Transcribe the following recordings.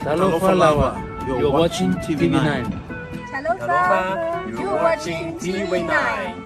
Talofa lava, you're watching TV9. Talofa, you're watching TV9.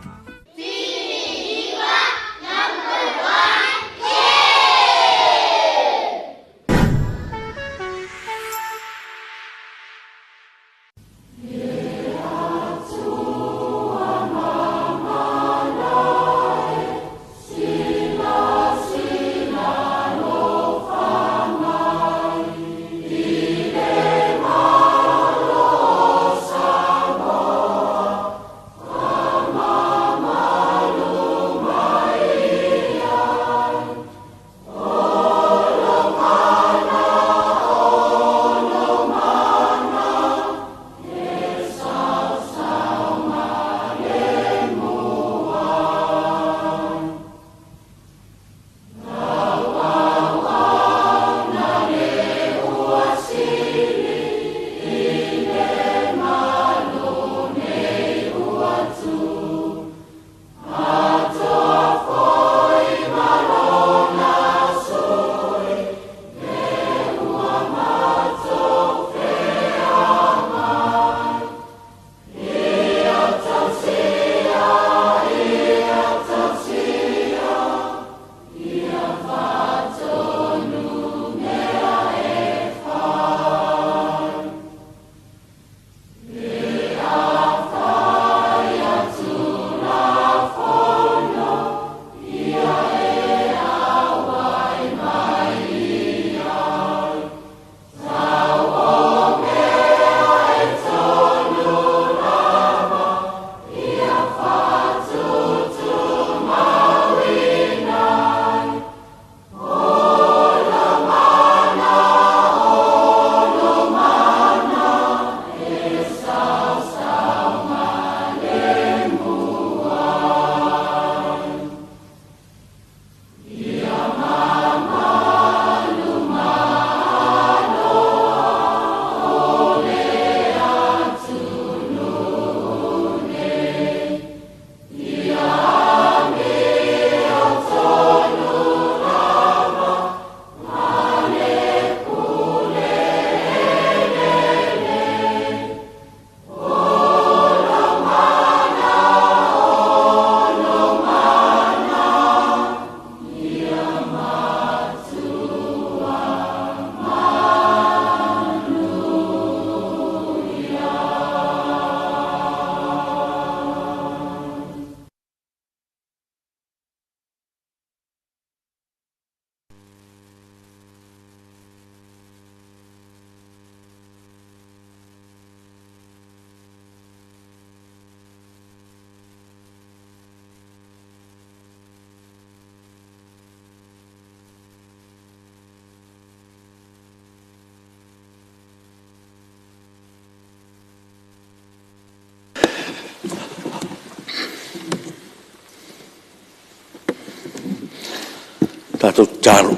Tatou tatalo.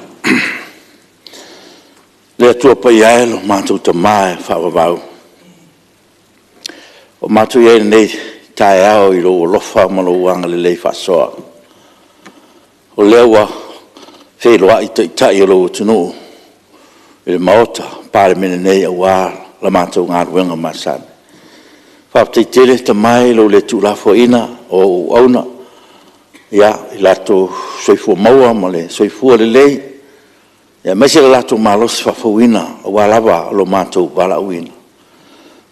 Le Atua Paia e lo matou Tama e faavavau, ua matou i ai i lenei taeao i lou alofa ma lou agalelei faasoa, o lea ua feiloai Taitai o lou atunuu i le Maota o le Palemene nei aua la matou galuega masani. Faafetai tele Tama e i lou le tuulafoaiina o au auauna i lo latou soifua maua ma le soifua lelei, aemaise lo latou malosi faafouina aua lava lo matou valaauina.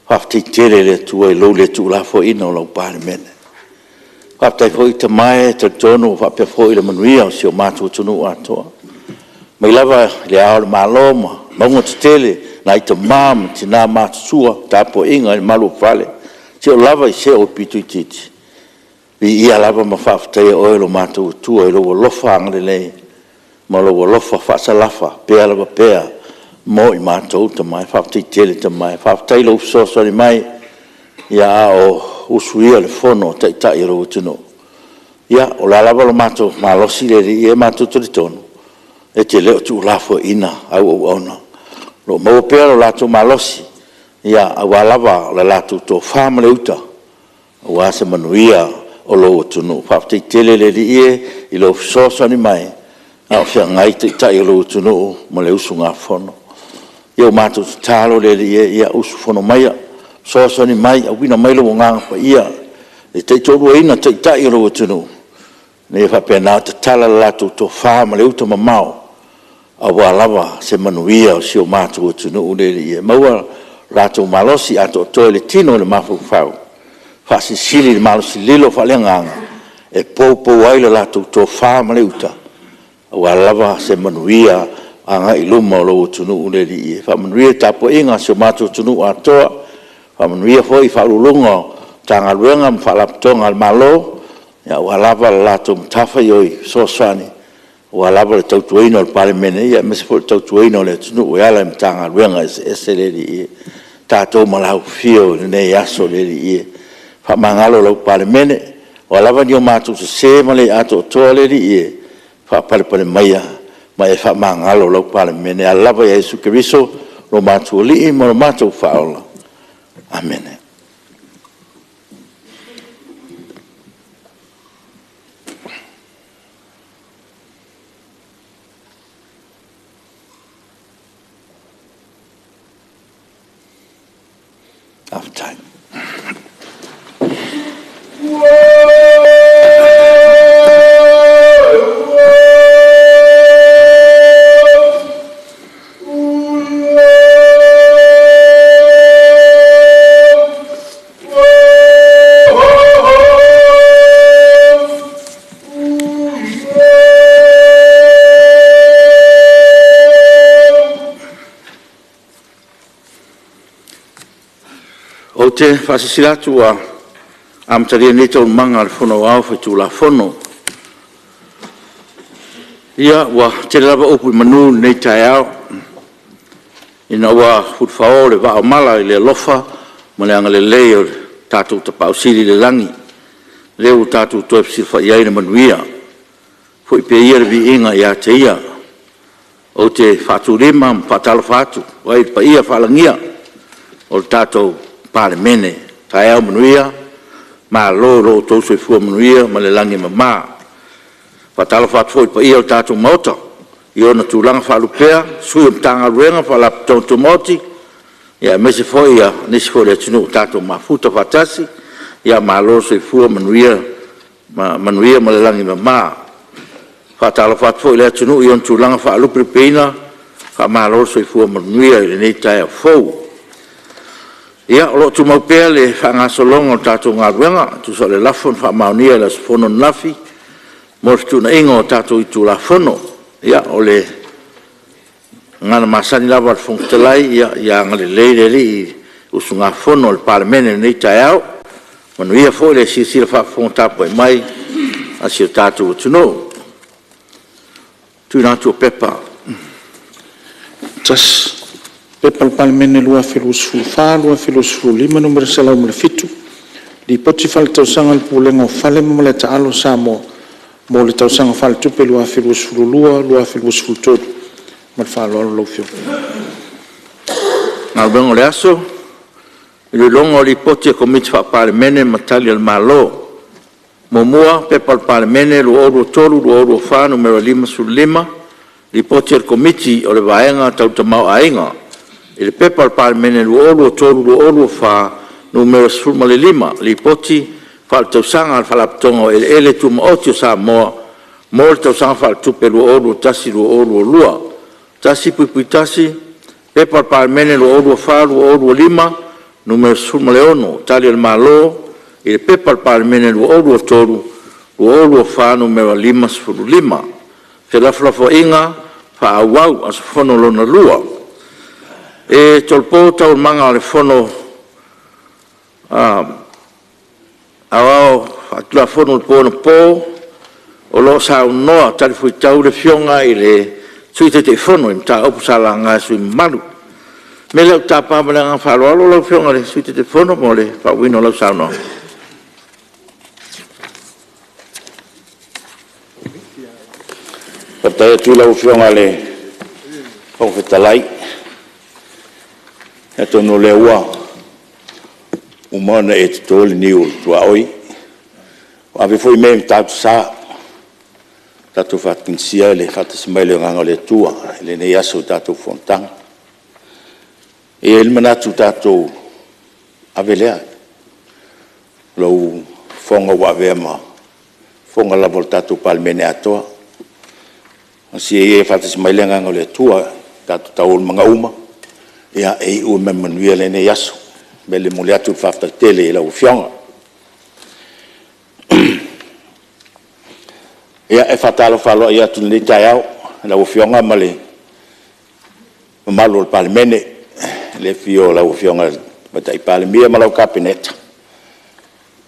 Faafetai tele i le Atua i lou le tuulafoaiina o lau Palemene. Faafetai foi Tama e talitonu ua faapea foi le manuia o si o matou atunuu atoa, mai lava i Le Ao o le Malo ma mauga tetele, nai tama ma tina matutua, tapuaiga i malu o fale, seia oo lava i se aupito itiiti, viia lava ma faafetaia oe lo matou Atua i lou alofa agalelei ma lou alofa faasalafa, pea lava pea mo i matou Tama e. Faafetai tele Tama e, faafetai i lou fesoasoani mai a o usuia le Fono a Taitai o lou atunuu. Ia, o le a lava lo matou malosi le Alii e, matou te talitonu e te le o tuulafoaiina au auauna, o lo o maua pea lo latou malosi aua lava le latou tofa ma le uta aua se manuia o lou atunuu. Faafetai tele le Alii e i lou fesoasoani mai a o feagai Taitai o lou atunuu ma le usugafono. Ia ua matou tatalo le Alii e, ia usufono maia, fesoasoani mai, auina mai lou Agaga Paia e tautoaluaina taitai o lou atunuu, ina ia faapena ona tatala le latou tofa ma le uta mamao aua lava se manuia o si o matou atunuu le Alii e. Maua lo latou malosi atoatoa i le tino i le mafaufau, faasilisili le malosi lilo faaleagaga e poupou ai le latou tofa ma le uta, aua lava se manuia agai i luma o lou atunuu le Alii e. Faamanuia le tapuaiga a si o matou atunuu atoa, faamanuia foi i Ofisa Sili o Pulega o Matagaluega ma Faalapotopotoga a le Malo, aua lava le latou matafaioi fesoasoani aua lava le tautuaina o le Palemene, aemaise foi o le tautuaina o le atunuu e ala i Matagaluega eseese le Alii e. Tatou malaufifio i lenei aso le Alii e, faamagalo lau Palemene. O a lava ni o matou sese ma le atoatoa le Alii e, faapalepale maia ma e faamagalo lau Palemene. E ala lava ia Iesu Keriso lo matou Alii ma lo matou Faaola. Amene. Faafetai. Ou te faasilasila atu ua amatalia nei Taualumaga a le Fono Aoao Faitulafono. Ia, ua tele lava upu i manu i lenei taeao ina ua ulufao le vaa o mala i le alofa ma le agalelei o le tatou Tapaau Sili i le lagi, lea ua tatou toe fesilafai ai i le manuia. Foi pea ia le viiga ia te Ia. Ou te faatulima ma faatalofa atu ai i le paia faalagia o le tatou Palemene. Taeao manuia, malo i lo outou soifua manuia ma le lagi e mama. E faatalofa atu foi i le paia o le tatou Maota i ona tulaga faalupea, sui o Matagaluega ma Faalapotopotoga Tumaoti, aemaise foi nisi foi o le atunuu ua tatou mafuta faatasi. Ia malo le soifua manuia ma le lagi e mama. E faatalofa atu foi i le atunuu i ona tulaga faalupelupeina, faamalo le soifua manuia i lenei taeao fou. Ia, o lo o tumau pea le faagasologa o le tatou galuega e tusa o le lafo na faamaonia i le aso fono ananafi mo le fetuunaiga o tatou itula Fono. Ia, o le gagana masani lava a le Fofoga Fetalai, ia agalelei le Alii i le usugafono a le Palemene i lenei taeao. Manuia foi le silasila faafofoga tapuai mai a si o tatou atunuu. 2. P.P.2024/2025 Nu.107, Lipoti Faaletausaga a le Pulega o Fale ma Malae Taalo o Samoa mo le Tausaga Faaletupe 2022/2023. Ma le faaaloalo lau Afioga. Galuega o le Aso, Iloiloga o Lipoti a Komiti Faa-Palemene ma Tali a le Malo. 1. P.P.2023/2024 Nu.55, Lipoti a le Komiti o le Vaega Tau le Tamaoaiga i le P.P.2023/2024 Nu.15, Lipoti Faaletausaga a le Faalapotopotoga o Eleele Tumaoti a Samoa mo le Tausaga Faaletupe 2021/2022. 1.1. P.P.2024/2025 Nu.16, Tali a le Malo i le P.P.2023/2024 Nu.55, felafolafoaiga faaauau, aso fono lona lua. E tolopo Taualumaga o le Fono Aoao Faitulafono i le po anapo o lo o saunoa talifuaitau le Afioga i le Sui Taitaifono i mataupu sa laga e sui usufono mamalu. O le mea lea ou te tapa ma le agaga faaaloalo lau Afioga i le Sui Taitaifono mo le faaauauina o lau saunoaga. Faafetai atu i lau Afioga i le Fofoga Fetalai. Atonu o lea ua uma ona e toto le niu i le tuaoi, ua ave foi mea i Matautu Sa, tatou faatagisia le faatasi mai o le Agaga o le Atua i lenei aso i le tatou fonotaga. E i ai le manatu tatou ave lea, lou fofoga ua avea ma fofoga lava o le tatou Palemene atoa. Talosia ia ia faatasi mai le Agaga o le Atua i tatou taualumaga uma, ia e iu ma le manuia lenei aso. O le mea lea e momoli atu le faafetai tele i lau Afioga. Ia, e faatalofa aloaia atu i lenei taeao i lau Afioga ma le mamalu o le Palemene, i le afio o lau Afioga i le Tamaitai Palemia ma lau Kapeneta,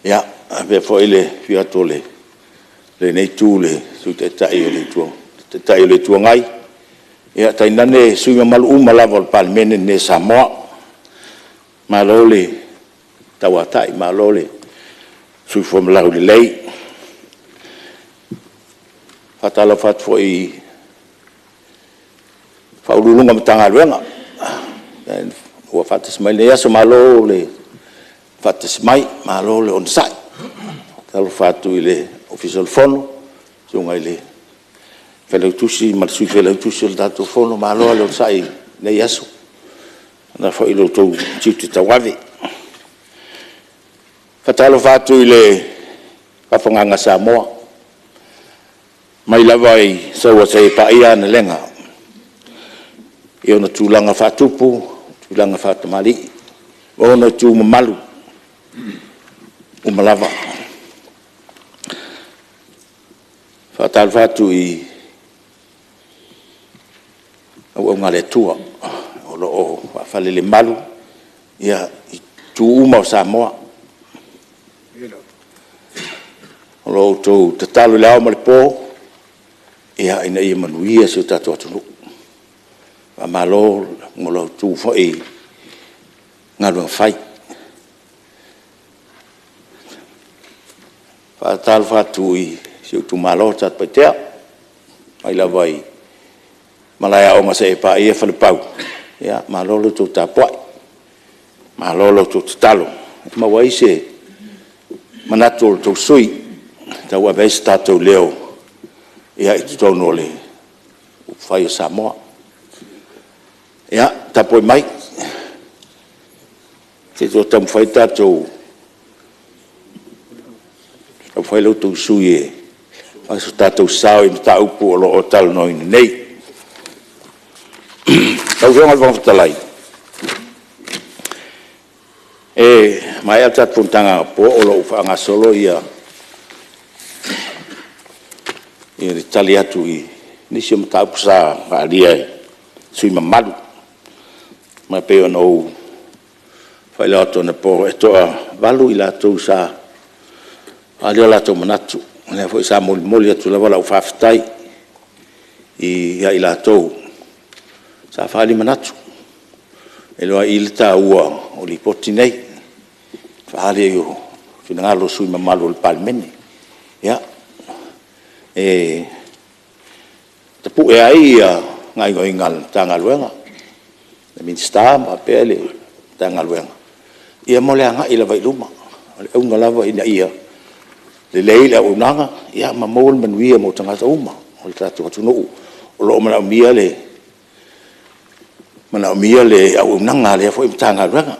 ia faapea foi le afio atu o lenei Itu i le Sui Taitai o le Itu Agai, ia tainane sui usufono mamalu uma lava o le Palemene lenei o Samoa. Malo le tauatai, malo le soifua laulelei. E faatalofa atu foi i Ofisa Sili o Pulega o Matagaluega ua faatasi mai i lenei aso. Malo le faatasi mai, malo le onosai. E faatalofa atu i le Ofisa o le Fono, le Susuga i le Failautusi ma le Sui Failautusi o le tatou Fono, malo lava le onosai i lenei aso, faapena foi i lo outou tiute tauave. E faatalofa atu i le faafofogaaga a Samoa, mai lava i Saua seia paia AnalLega, i ona tulaga faatupu, tulaga faatamalii, ma ona itu mamalu uma lava. E faatalofa atu i auauna a le Atua o lo o faafalelemalu i itu uma o Samoa. O lo outou tatalo i le ao ma le po ina ia manuia si o tatou atunuu. Faamalo mo la outou foi galuega fai. E faatalofa atu i si ou itumalo o Satupaitea, mai lava i Malaeaoga seia paia Falepau, ia malo lo outou tapuai, malo la outou tatalo ua maua ai se manatu o lo outou sui usufono e tauave ai so tatou leo i totonu o upufai o Samoa. Ia, tapuai mai se i toe taumafai la outou sui usufono e fai so tatou sao i mataupu o lo o talanoaina nei. Lau Afioga i le Fofoga Fetalai, e maea le tatou fonotaga anapo o lo o faagasolo le tali atu i nisi o mataupu sa faaalia e sui usufono mamalu. Ma e pei ona ou faailoa atu anapo, e toa-8 i latou sa faaalia o latou manatu. O lea foi sa molimoli atu lava lau faafetai ia i latou sa faaali manatu. E iloa ai i i le taua o Lipoti nei, e faaali ai o finagalo o sui usufono mamalu o le Palemene. Ia, e tapue ai gaoioiga a le Matagaluega, le Minisita faapea le Matagaluega, ia mo le agai lava i luma. O le auga lava ina ia lelei le auaunaga ma maua le manuia mo tagata uma o le tatou atunuu o lo o manaomia le auaunaga a lea foi Matagaluega.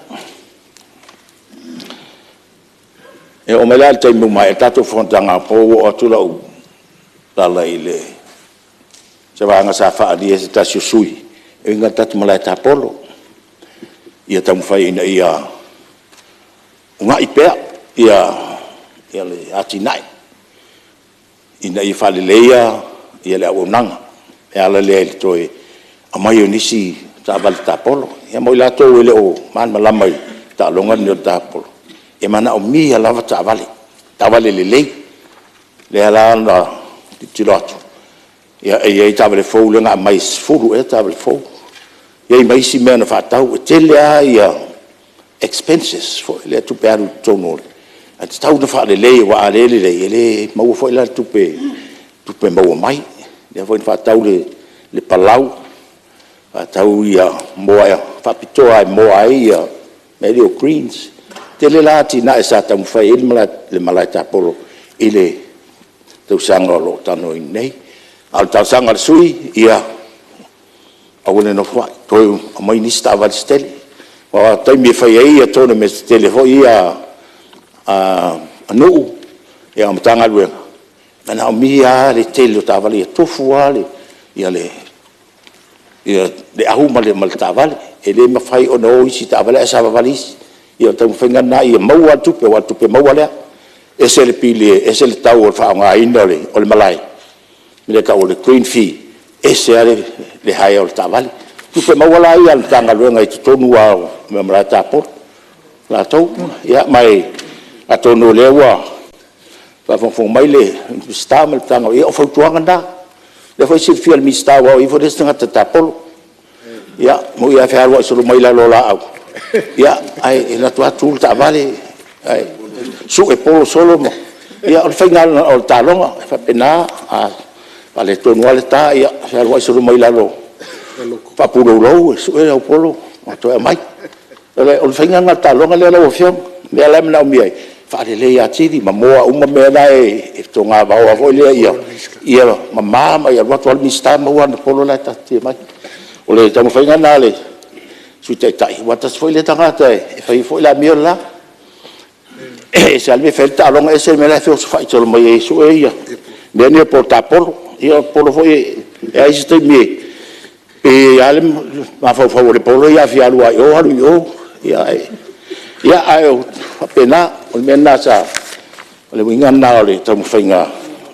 E oo mai la i le taimi ua maea ai le tatou fonotaga anapo ua oo atu lau tala i se vaega sa faaalia e se tasi o sui usufono e uiga i le tatou malae tapolo, ia taumafai ina ia uunai pea le atinae, ina ia faaleleia le auaunaga e ala lea i le toe aumai o nisi taavale tapolo. Ia mo i latou e le o malamalama i le taaloga lenei o le tapolo, e manaomia lava taavale, taavale lelei. O lea la na tilotilo atu, e i ai taavale fou lea na aumai e 10 ea taavale fou. E i ai ma isi mea na faatau. E tele lava expenses foi lea tupe alu i totonu, ae tatau ona faalelei aua a le lelei, e le maua foi la le tupe maua mai. O lea foi na faatau le palau, faatau moa faapitoa lava e moa ai mea ia o greens. E tele la atinae sa taumafai i ai le malae tapolo i le tausaga o lo o talanoaina nei. A o le talosaga a le sui usufono, ia aua le nofoai, toe aumai nisi taavale se tele. Aua o taimi e fai ai tournaments tetele foi ia a nuu, ia o Matagaluega, e manaomia lava le tele o taavale ia tofu lava le au ma le taavale. E le mafai ona o isi taavale ae savavali isi. Ia o le taumafaiga lena ia maua lava le tupe, aua o le tupe maua lea. E ese le pili e ese le tau o le faaaogaina o le malae, lea e tau o le green fee, ese lava le hire o le taavale. O tupe maua la ia a le Matagaluega i totonu lava o mea o malae tapolo latou. Ia ma e atonu o lea ua faafogafoga mai le Minisita ma le Matagaluega, ia o fautuaga na. O lea foi e silafia e le Minisita aua o ia foi le isi tagata tapolo. Ia e moni lava e fealuai solo mai lalo o laau, ae alu atu lava tu le taavale, ae sue polo solo ma… Ia o le faiga lava o le taaloga, e faapena. A faaletonu lava le ta, ia fealuai solo mai lalo faapuloulou e sue au polo ma toe aumai. O le faiga lena o le taaloga lau Afioga. O lea la e manaomia ai, faaleleia atili ma moa uma mea la e togavao foi lea ia mama ma ia alu atu lava le Minisita maua ana polo la e taatitia mai. O le taumafaiga lena a le Sui Taitai, aua tasi foi lea tagata e faia foi le amio le la. E ese lava le mea e fai ai le taaloga ese le mea la e feosofai solo mai ai e sue mea nei o polo tapolo. Ia o polo foi e i ai isi taimi e pei e i ai lava le mafaufau o le polo ia a fia alu lava i o alu i o. Ia, ae faapena. O le mea lena sa… o le uiga lena o le taumafaiga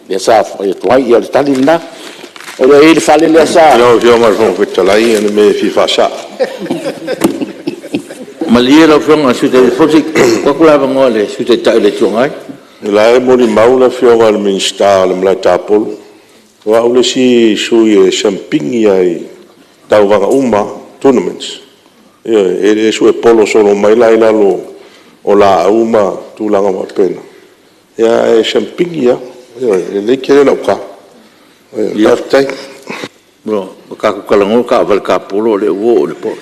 lea sa fai atu ai. Ia o le tali lena. O lo o i ai le fale lea sa… Lau Afioga i le Fofoga Fetalai o le mea e fia faasao. Malie lau Afioga i le Sui Taitaifono se i tuu atu le avanoa i le Sui Taitai o le Itu Agai. O la e molimau le Afioga i le Minisita o le malae tapolo, o au le isi sui usufono e siamupini lava i tauvaga uma lava, tournaments. Ioe. E le suepolo solo mai la i lalo o laau ma tulaga faapena, ae siamupini lava. Ioe. E lelei tele lau ta. Faafetai. Ua tatou talanoa i taavale tapolo o lea ua oo i le polo.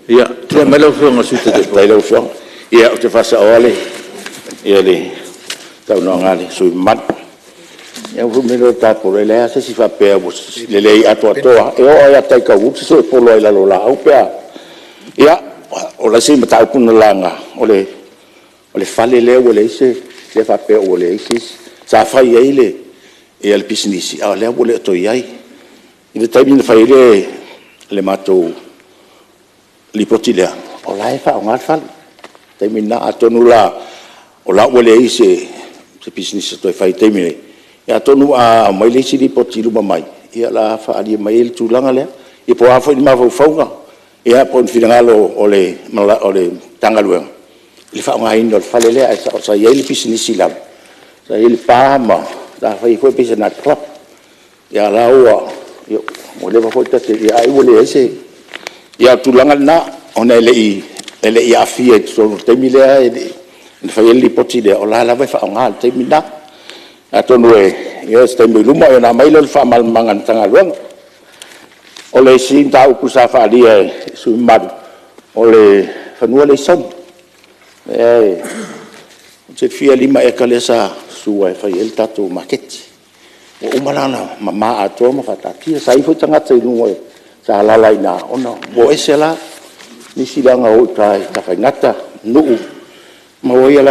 Ia, tulai mai lau Afioga i le Sui Taitaifono. Faafetai i lau Afioga. Ia ou te faasaoa le saunoaga a le sui usufono mamalu. O le mea lea o le tapolo, e leai lava se isi faapea ua lelei atoatoa lava. E oo lava ia tai taugulu e sue polo ai lalo o laau pe a… Ia, o le isi mataupu na laga, o le fale lea ua leai se… lea e faapea ua leai se isi… Sa fai ai le pisinisi, a o lea ua le o toe i ai. I le taimi na fai ai le matou lipoti lea, o la e faaaoga le fale i le taimi lena. Atonu la o la e ua leai se pisinisi o toe faia i le taimi nei, ae atonu a aumai le isi lipoti i luma mai, ia o le a faaalia mai ai le tulaga lea. Ia po o a foi ni mafaufauga, ia po o ni finagalo o le Matagaluega i le faaaogaina o le fale lea. Ae sa i ai le pisinisi i lalo, sa i ai le pa ma sa fai ai foi pei se night club. A o la e ua leva foi ai ua leai se… Ia o le tulaga lena, ona e le i aafia i totonu i le taimi lea na fai ai le lipoti lea, o la e lava e faaaoga i le taimi lena. Atonu o se taimi oi luma ona aumai lea o le faamalamalamaga a le Matagaluega. O le isi mataupu sa faaalia e le sui usufono mamalu, o le fanua lea i Sauni. Mo le silafia e 5 eka lea sa sua e fai ai le tatou maketi. Ua uma la ona mama atoa ma faataatia. Sa i ai foi tagata i luga sa alaala i ina, ua o ese la, nisi leaga o i uta i Tafaigata, Nuu, maua ai o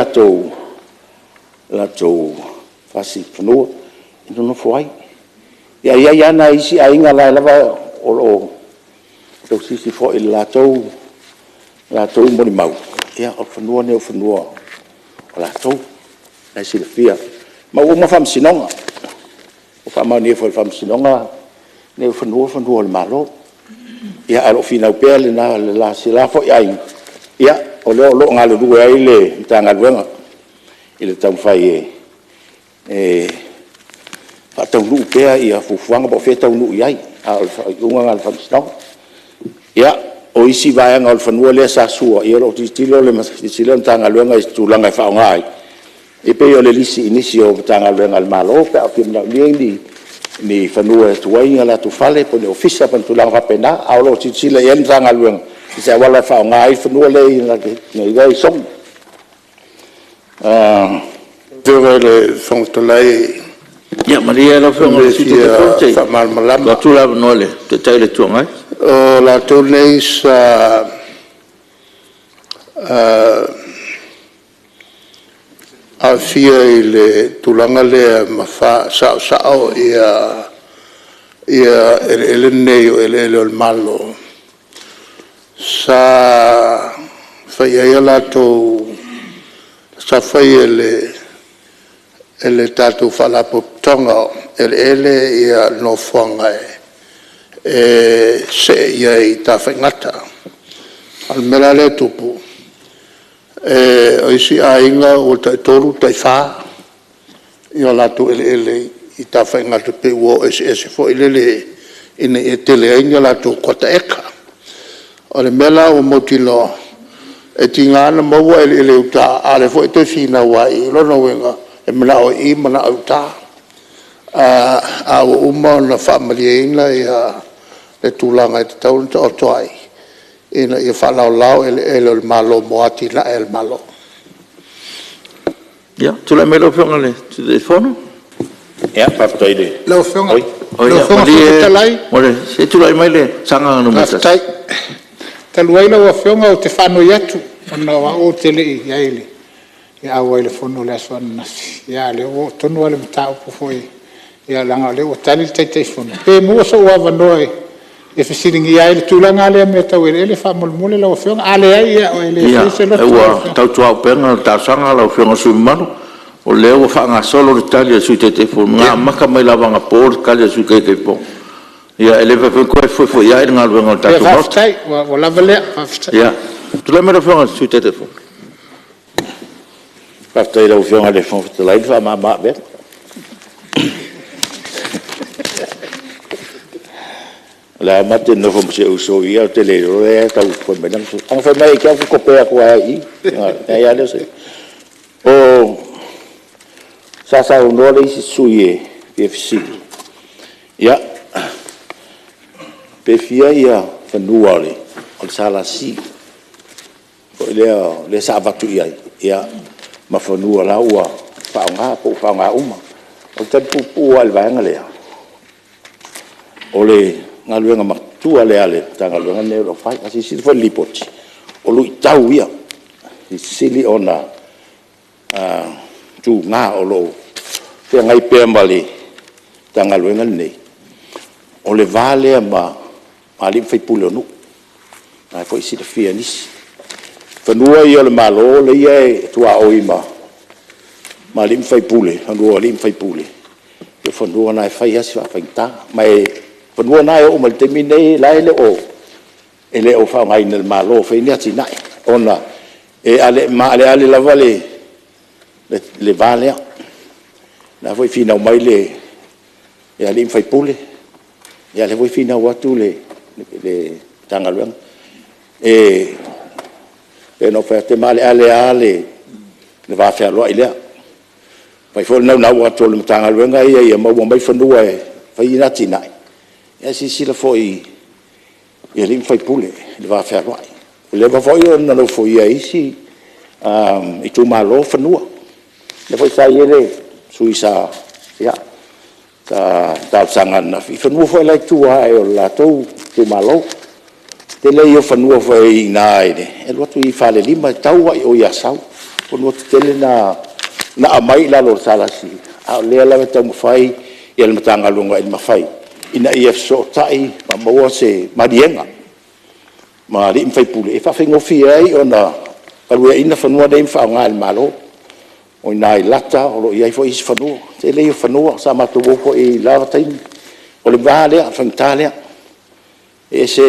latou fasi fanua e nonofo ai. Ae i ai lava nai isi aiga o la e lava o lo o tausisi foi i le latou molimau, o fanua nei o fanua o latou, o la e silafia. Ma ua uma faamasinoga, ua faamaonia foi e le Faamasinoga o fanua o fanua o le Malo. Ae o lo o finau pea si la foi aiga, ia o lea o lo o galulue ai le Matagaluega i le taumafai e faataunuu pea fuafuaga po o fea e taunuu i ai, a o le faaiuga lena a le Faamasinoga. Ia, o isi vaega o le fanua lea sa sua, ia o lo o tilotilo le Matagaluega i se tulaga e faaaoga ai, e pei o le lisi i nisi o Matagaluega a le Malo pe a fia manaomia ni fanua e tuu ai o latou fale po o ni ofisa po o ni tulaga faapena. Ae o lo o silasila i ai le Matagaluega i se auala e faaaoga ai le fanua lea i Sogi. Lau Afioga i le Fofoga Fetalai… Ia malie lau Afioga i le Sui Taitaifono se i tuu faamalamalama. atu le avanoa i le Taitai o le Itu Agai. O latou nei sa aafia i le tulaga lea ma faasaosao eleele nei o eleele o le Malo, sa fai ai a latou… sa fai e le tatou Faalapotopotoga o Eleele nofoaga e see i ai i Tafaigata. A o le mea la lea e tupu, o isi aiga ua tai-3 tai-4 o latou eleele i Tafaigata pei ua o eseese foi lele ina ia tele ai ni a latou kuata eka. O le mea la ua mautinoa, e tiga lava ona maua eleele i uta, a o lea foi e toe finau lava i i. O lona uiga, e manao i i manao i uta. A ua uma ona faamalieina le tulaga e tatau ona taoto ai ina ia faalaolao eleele o le Malo mo atinae a le Malo. Ia, tulai mai lau Afioga i le Taitaifono. Faafetai i le… Lau Afioga i le Fofoga Fetalai… Se i tulai mai le Sagaga 1. Faafetai. Talu ai lau Afioga ou te faanoi atu ona o au ou te le i i ai e auai i le fono i le aso ananafi, a o lea ua oo tonu lava le mataupu foi, leaga o lea ua tali le Taitaifono. Pe maua sou avanoa e fesiligia ai le tulaga lava lea i mea tau eleele faamolemole lau Afioga. A leai, e le faia se loto lau Ia, Afioga. ua tautuaupega le talosaga lau Afioga i le sui usufono mamalu, o lea ua faagasolo le tali a le Sui Taitaifono, na amata mai lava anapo le tali a le Sui Taitaifono. Ia e le mafai foi ona toe fefoifoiai le galuega a le tatou Ia Maota. faafetai, ua lava lea. Faafetai. Ia, tulai mai lau Afioga i le Sui Taitaifono. Faafetai i lau Afioga i le Fofoga Fetalai le faamamaavega. O lea lava ma te nonofo ma si ou uso i i, ae ou te le iloa la e tau fai mai lana… Ana fai mai ia te au, ou te tope atu lava i i, ona leai lava lea o se… Sa saunoa le isi sui usufono e fia fesili, ia, pe fia fanua o le SLC foi lea sa avatu i ai ma fanua o la e ua faaaoga po ua faaaoga uma. O le tali puupuu lava i le vaega lea, o le galuega matua lea a le Matagaluega lenei o lo o fai. A silasila foi i le Lipoti, o luitau ia, e sili ona tuga o lo o feagai pea ma le Matagaluega lenei, o le va lea ma alii ma faipule o nuu. O lena foi e silafia e nisi. O fanua ia o le Malo ia e tuaoi ma alii ma faipule, fanua o alii ma faipule, o fanua na e fai lava si faafaigata. Ma o fanua na e oo mai i le taimi lenei o la e le o faaaogaina e le Malo e fai ai ni atinae, ona e maaleale lava le va lea. O la foi e finau mai alii ma faipule, a o lea foi e finau atu le Matagaluega. E pei ona ou fai atu, e maaleale lava le vafealoai lea. E fai foi le naunau atu o le Matagaluega ia ia maua mai fanua e fai ai atinae, ae silasila foi i alii ma faipule i le vafealoai. Ua leva foi ona nofoia e isi itumalo fanua. O lea foi sa i ai le sui usufono sa talosaga ananafi i fanua foi la e i tua ae o le latou itumalo. O le tele ia o fanua foi i ina e alu atu i Falelima e tau lava i o i Asau. O fanua tetele na na aumai i lalo o le SLC, a o lea lava e taumafai le Matagaluega ina ia mafai ina fesootai ma maua se maliega ma alii ma faipule e faafaigofie ai ona galueaiina fanua nei ma faaaoga e le Malo. O i ina i Lata o lo o i ai foi isi fanua. O le tele ia o fanua sa matou o foi i ai i la taimi. O le va lea faigata lea, e ese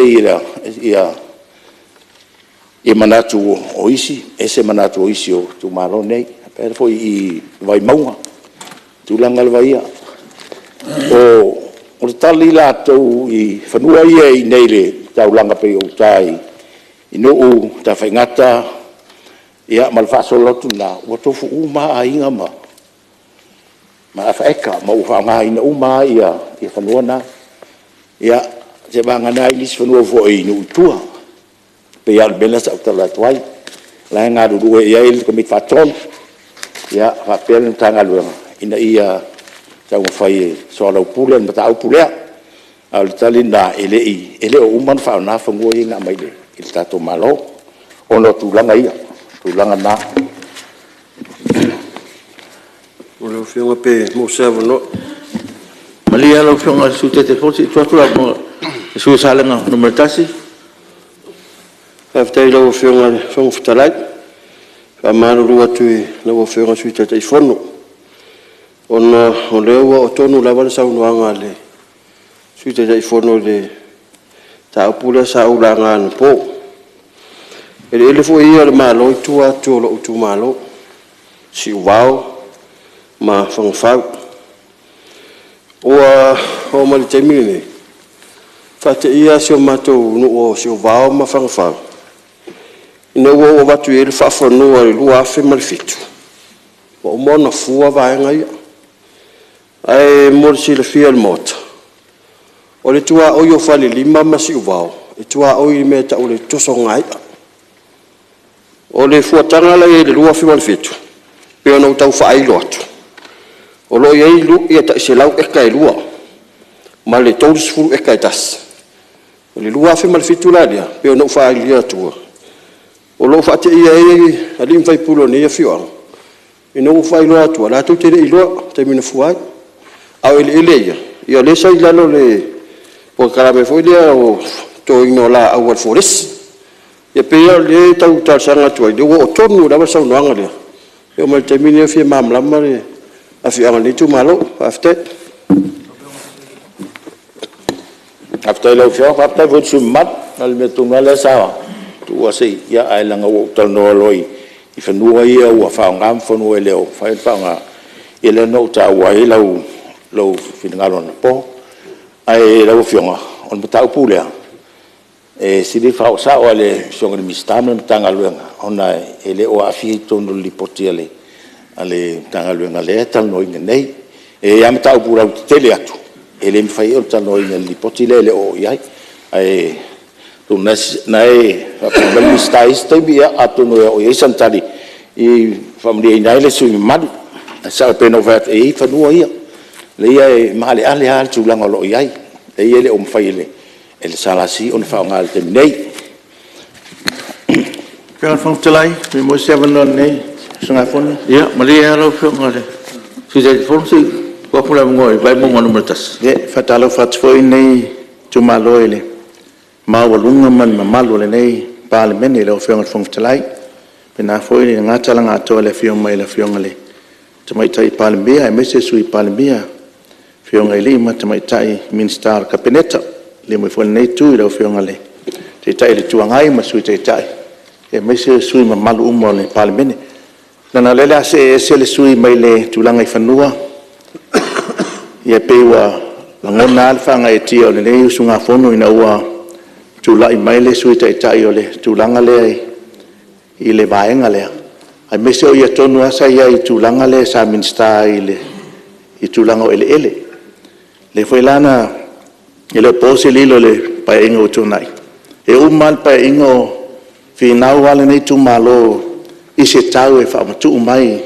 manatu o isi, ese manatu o isi o itumalo nei. E pei foi i Vaimauga, o tulaga lava ia. O le tali latou i fanua ia i inei i le taulaga pei o uta i Nuu, Tafaigata, ia ma le faasolo atu i ina, ua tofu uma lava aiga ma afa eka ma ua faaaogaina uma lava fanua na. Ia, seiavagana ai nisi fanua foi i nuu i tua, e pei lava o le mea lea sa ou talanoa atu ai, o la e galulue i ai le Komiti Faatonu faapea le Matagaluega ina ia taumafai e soalaupule le mataupu lea. A o le tali lena, e le o uma ona faaaoga fanua ia na aumai i le tatou Malo. ona o tulaga ia, o tulaga na. Lau Afioga pe maua se avanoa. Malie lau Afioga i le Sui Taitaifono se i tuu atu le avanoa i le sui usufono mo Salega 1. Faafetai i lau Afioga i le Fofoga Fetalai. E faamalulu atu i lau Afioga i le Sui Taitaifono, ona o lea ua oo tonu lava le saunoaga a le Sui Taitaifono i le mataupu lea sa ou laga anapo. O eleele foi ia a le Malo e i tua atu o lou itumalo, Siuvao ma Fagafau. Ua oo mai le taimi lenei, ua faateia lava si o matou nuu o Siuvao ma Fagafau ina ua ou avatu i ai le faafanua i le 2007, ua uma ona fua vaega ia. Ae mo le silafia e le Maota, o le tuaoi o Falelima ma Siuvao, e tuaoi i le mea e tau o le tosogaia. O le fuataga la e i ai i le 2007 pei ona ou tau faailo atu, o lo o i ai tai 100 eka e lua ma le 30 eka e tasi. O le 2007 la lea pei ona ou faailoa atua, o lo o faateia ai alii ma faipule o lenei afioaga, ina ua ou faailoa atu, latou te le i iloa i le taimi na fua ai. A o eleele ia, o lea sa i lalo o le polokalame foi lea o le totoina o laau a le folesi. Ia pei la o lea e tau talosaga atu ai, o lea ua oo tonu lava le saunoaga lea, e oo mai le taimi lenei e fia malamalama le afioaga o lenei itumalo. Faafetai. Faafetai i lau Afioga, faafetai foi i le sui usufono mamalu. O le mea tonu lava lea sa tuua se i… ae leaga ua ou talanoa loa i fanua ia ua faaaoga ma fanua e le o mafai ona faaaoga, ia lea na ou taua ai lou finagalo anapo. Ae lau Afioga, o le mataupu lea, e sili ona faaoo sao lava i le Afioga i le Minisita ma le Matagaluega, ona e le o aafia i totonu o le Lipoti a le Matagaluega lea e talanoaina nei. E i ai lava mataupu lautetele atu, e le mafai ona talanoaina i le Lipoti lea e le o oo i ai. Ae atonu o lena e faafofoga mai le Minisita i isi taimi, atonu e oo i ai sana tali e faamalieina ai le sui usufono mamalu. Ae sao pei ona ou fai atu, e i ai fanua ia, e maaleale lava le tulaga o lo o i ai, e le o mafai e le SLC ona faaaoga i le taimi nei. Lau Afioga i le Fofoga Fetalai, pe maua se avanoa o lenei usugafono. Ia malie lava lau Afioga i le Sui Taitaifono se i tuu atu le avanoa i le Vaimauga 1. Ia e faatalofa atu foi lenei itumalo i le maualuga ma le mamalu o lenei Palemene i lau Afioga i le Fofoga Fetalai, faapena foi lena tala na atoa i le afio mai o le Afioga i le Tamaitai Palemia aemaise le Sui Palemia, afioga i alii ma tamaitai Minisita o le Kapeneta. Liliu mai foi i lenei Itu i lau Afioga i le Taitai o le Itu Agai ma le Sui Taitai, aemaise sui usufono mamalu uma o le Palemene. Leaga o lea o le a see ese le sui usufono mai le tulaga i fanua. Ia pei ua lagona lava le faagaeetia i lenei usugafono ina ua tulai mai le Sui Taitai o le tulaga lea i le vaega lea, aemaise o ia tonu lava sa i ai i le tulaga lea sa Minisita ai i tulaga o eleele. O lea foi la na… E le o po se lilo i le Paeaiga ua tuanai, e uma lava le Paeaiga o finau lava lenei itumalo i se tau e faamatuu mai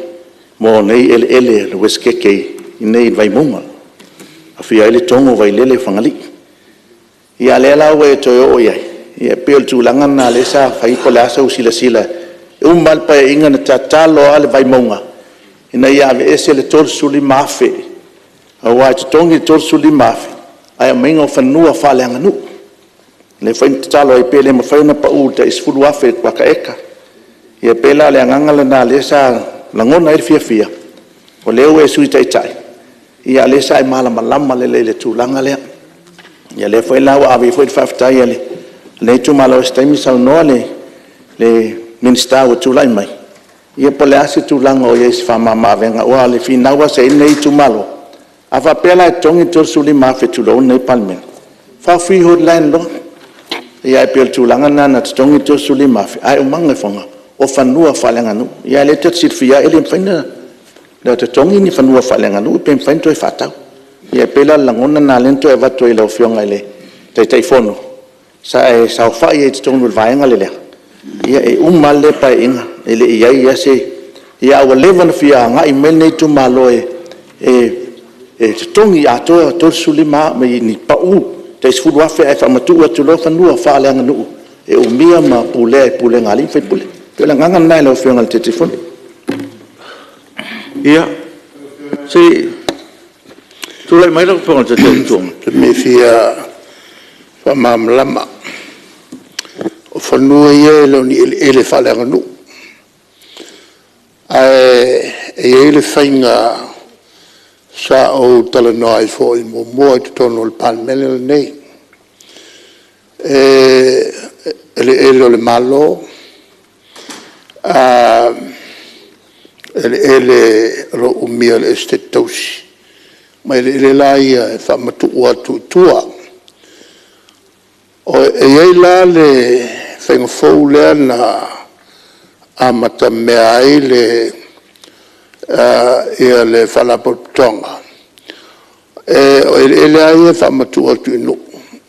mo nei eleele o le Uesetete i inei i Vaimauga, e aofia ai Letogo, Vailele Fagalii. Ia a o lea la ua e toe oo i ai, ia pei o le tulaga lena lea sa fai po o le a sau silasila. E uma lava le Paeaiga na tatalo lava le Vaimauga ina ia aveese le $35,000 aua e totogi le $35,000 ae aumaiga o fanua faaleaganuu. O lea foi na tatalo ai pe le mafai ona pau i le tai $10,000 i le kuata eka. Ia pei la o le agaga lena o lea sa lagona ai le fiafia, o lea ua e Sui Taitai, a o lea sa e malamalama lelei i le tulaga lea. Ia lea foi la ua ave ai foi le faafetai a lenei itumalo, o se taimi saunoa le Minisita ua tulai mai, ia po o le a se tulaga o i ai i se faamamaavega, aua o le finau lava sa i ai lenei itumalo, a faapea la e totogi le $35,000 tulou lenei Palemene, faaofi holy land loa. Ae pei o le tulaga lena na totogi le $35,000 ae umaga ifoga o fanua faaleaganuu. Ia a o lea tatou te silafia lava e le mafai ona totogi ni fanua faaleaganuu pe mafai ona toe faatau. Ia pei la o le lagona lena lea na toe avatu ai i lau Afioga i le Taitaifono, sa e saofai ai i totonu o le Vaega lea, ia e uma lava lea Paeaiga e le i i ai lava se… Ae ua leva ona fia agai mai lenei itumalo e totogi atoa le $35,000 ni pau tai $10,000 ae faamatuu atu loa fanua faaleaganuu e e umia ma pulea e pulega a alii ma faipule. E pei o le agaga lena lau Afioga i le Taitaifono. Ia, se i tulai mai lau Afioga i le Taitai o le Itu Agai. O se mea e fia faamalamalama. O fanua ia e le o ni eleele faaleaganuu, ae i ai le faiga sa ou talanoa ai foi muamua i totonu o le Palemene lenei, o eleele o le Malo, eleele o lo o umia e le Esetete Tausi, ma eleele la ia e faamatuu atu i tua. E i ai la le faiga fou lea na amatamea ai le Faalapotopotoga, o eleele lava ia e faamatuu atu i nuu,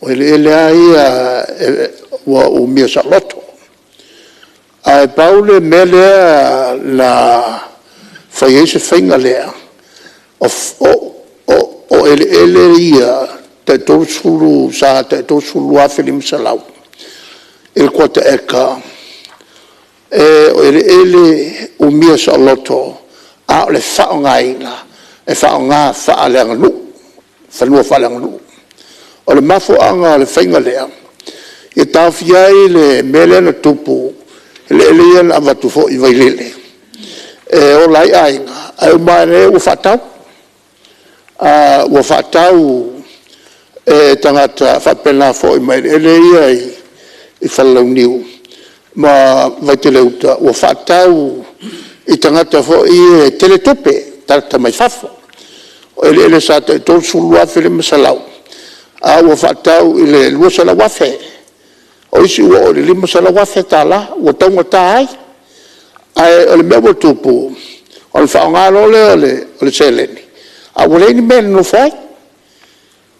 o eleele lava ia ua umia saoloto. Ae pau le mea lea na fai ai se faiga lea, o eleele ia sa tai $32,500 i le kuata eka, o eleele umia saoloto, a o le faaaogaina, e faaaoga faaleaganuu, fanua faaleaganuu. O le mafuaaga o le faiga lea, ia taofia ai le mea lea na tupu i eleele ia na avatu foi i Vailele e ola ai aiga, ae uma ane ua faatau. Ua faatau e tagata faapena foi ma eleele ia i Falelauniu ma Vaitele-uta, ua faatau i tagata foi ia e tele tupe, tagata mai fafo. O eleele sa tai $32,500 a ua faatau i le $200,000. O isi ua oo i le $500,000 ua taugata ai. Ae o le mea ua tupu, ona faaaoga loa lea o le seleni a ua leai ni mea e nonofo ai.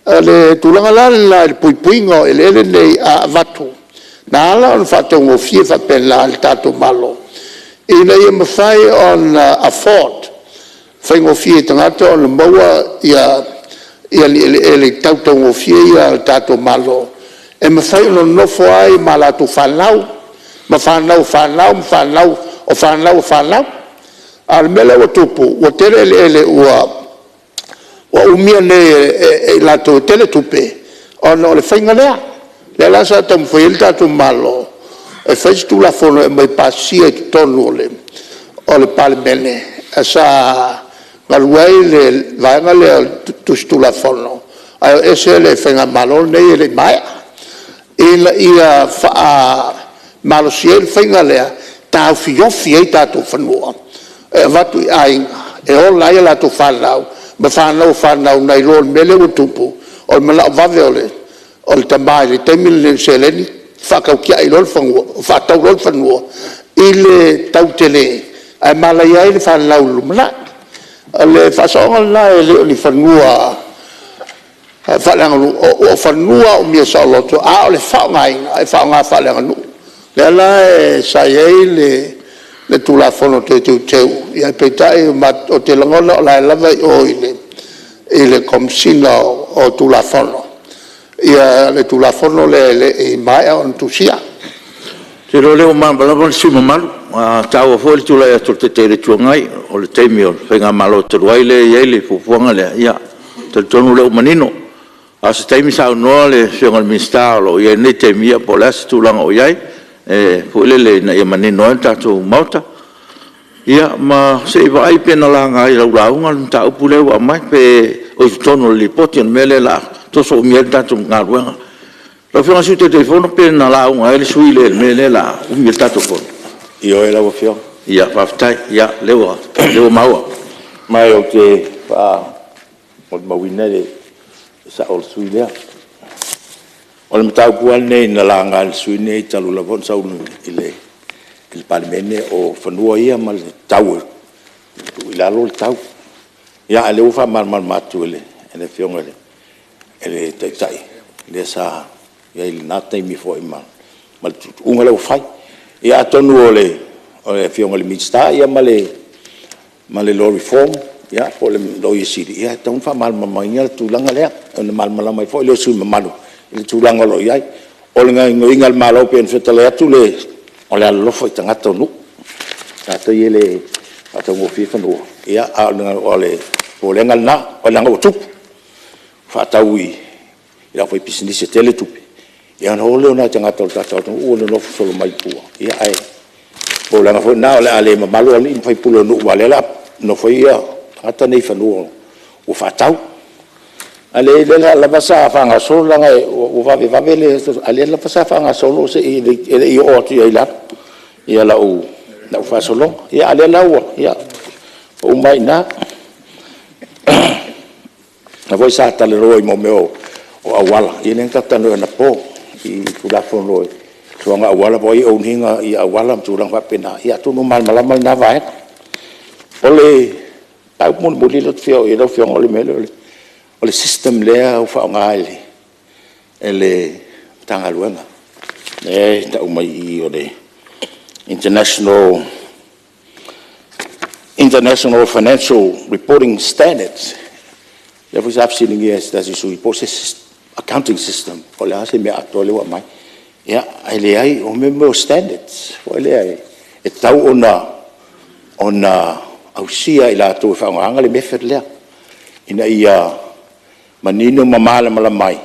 O le tulaga la lena i le puipuiga o eleele nei a avatu, na ala ona faataugofie faapena i le tatou Malo, ina ia mafai ona afford, faigofie i tagata ona maua ni eleele i tau taugofie ia a le tatou Malo, e mafai ona nonofo ai ma latou fanau, ma fanau a fanau ma fanau o fanau a fanau. A o le mea lea ua tupu, ua tele eleele ua umia nei e i latou e tele tupe ona o le faiga lea. O lea la sa taumafai ai le tatou Malo e fai se Tulafono e aumai e pasia i totonu o le Palemene, sa galue ai le vaega lea o le tusi Tulafono, ae o ese le faigamalo lenei e le i maea, ina ia faamalosia ai le faiga lea, e taofiofi ai tatou fanua e avatu i aiga e ola ai a latou fanau ma fanau a fanau nai lo le mea lea ua tupu, o le manao vave o le tama i le taimi lenei i le seleni, faatau tiai loa le fanua, faatau loa le fanua i le tau tele ae malaia ai le fanau i le lumanai. O le faasaoga lena, e le o ni fanua faaleaganuu, o fanua umia saoloto, a o le faaaogaina, e faaaoga faaleaganuu. O lea la sa i ai le Tulafono Toe Teuteu, aepeitai ou te lagona o la e lava i o i le Komesina o Tulafono le Tulafono lea e le i maea ona tusia. Ou te iloa o lea ua malamalama le sui usufono mamalu. E taua foi le tulai atu o le Taitai o le Itu Agai, o le taimi o le faigamalo talu ai lea e i ai le fuafuaga lea, ia, e talitonu o lea ua manino. A o se taimi saunoa le Afioga i le Minisita o lo o i ai i lenei taimi, ia po o le a se tulaga o i ai foi lele ina ia manino ai le tatou Maota. Ia ma se i vaai pe na laga i lau lauga le mataupu lea ua aumai pe o i totonu o le Lipoti. O le mea lea o le a toso umi ai le tatou galuega. Lau Afioga i le Sui Taitaifono pe na lauga ai le sui usufono lea i le mea lea o le a umi ai le tatou Fono? Ioe lau Afioga. Ia faafetai, o lea ua maua. Ma ou te molimauina le sao o le sui usufono lea. O le mataupu lava lenei na laga e le sui usufono lenei talu lava ona sau i le Palemene, o fanua ia ma le tau e tuu i lalo le tau. A o lea ua faamalamalama atu e le Afioga i le Taitai, lea sa i ai i lena taimi foi ma le tuutuuga lea ua fai. Ia atonu o le Afioga i le Minisita ma le Law Reform po o le Loia Sili, e tatau ona faamalamalamaina le tulaga lea, ona malamalama ai foi lea o sui usufono mamalu i le tulaga o lo o i ai. O le gaoioiga a le Malo pei ona fetalai atu, o le alolofa i tagata o nuu. O tagata ia e le faataugofie fanua, a o le popolega lena, leaga ua tupu, faatau i le aufaipisinisi e tele tupe, ia ona o lea o nai tagata o le tatou atunuu nonofo solo mai tua, ae o le popolega foi lena o le a le mamalu alii ma faipule o nuu aua o lea o le a nofoia tagata nei i fanua ua faatau. A o lea lava sa faagasolo leaga ua vavevave le… a o lea lava sa faagasolo e le i oo atu i lalo lau faasologa. A o lea la ua uma ai i ina. O lea foi sa talanoa i mea o auala, ia lea na tatou talanoa anapo i Tulafono i tulaga o auala po o ai e own ina auala ma tulaga faapena, ia atonu e malamalama lena vaega. O le mataupu mulimuli lea ou te fia oo i ai lau Afioga, o le mea lea o le system lea ua faaaoga e le Matagaluega, lea e tau mai i i o le International Financial Reporting Standards. O lea foi sa fesiligia e se tasi o sui usufono po o se accounting system po o le a se mea atoa lea ua aumai. Ia, ae leai o mea o standards foi lea e tatau ona ausia e i latou e faaaogaina le method lea, ina ia manino ma malamalama ai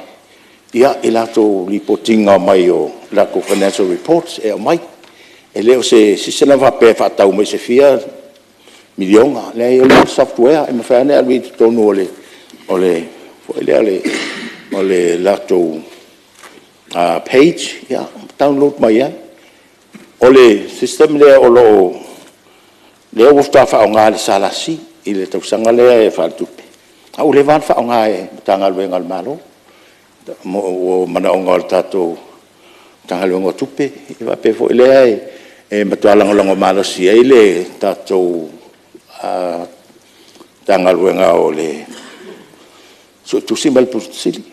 i latou lipoti ina mai o latou financial reports e aumai. E le o se system faapea e faatau mai i se fia miliona, e leai o le software e mafai lava ona e alu i ai i totonu o le latou page download mai ai. O le system lea faatoa faaaoga e le SLC i le tausaga lea faaletupe, a ua leva lava ona faaaoga e Matagaluega a le Malo mo manaoga o le tatou Matagaluega o Tupe, faapea foi lea e matua lagolago malosi ai le tatou Matagaluega o le Suetusi ma le Ofisa Sili,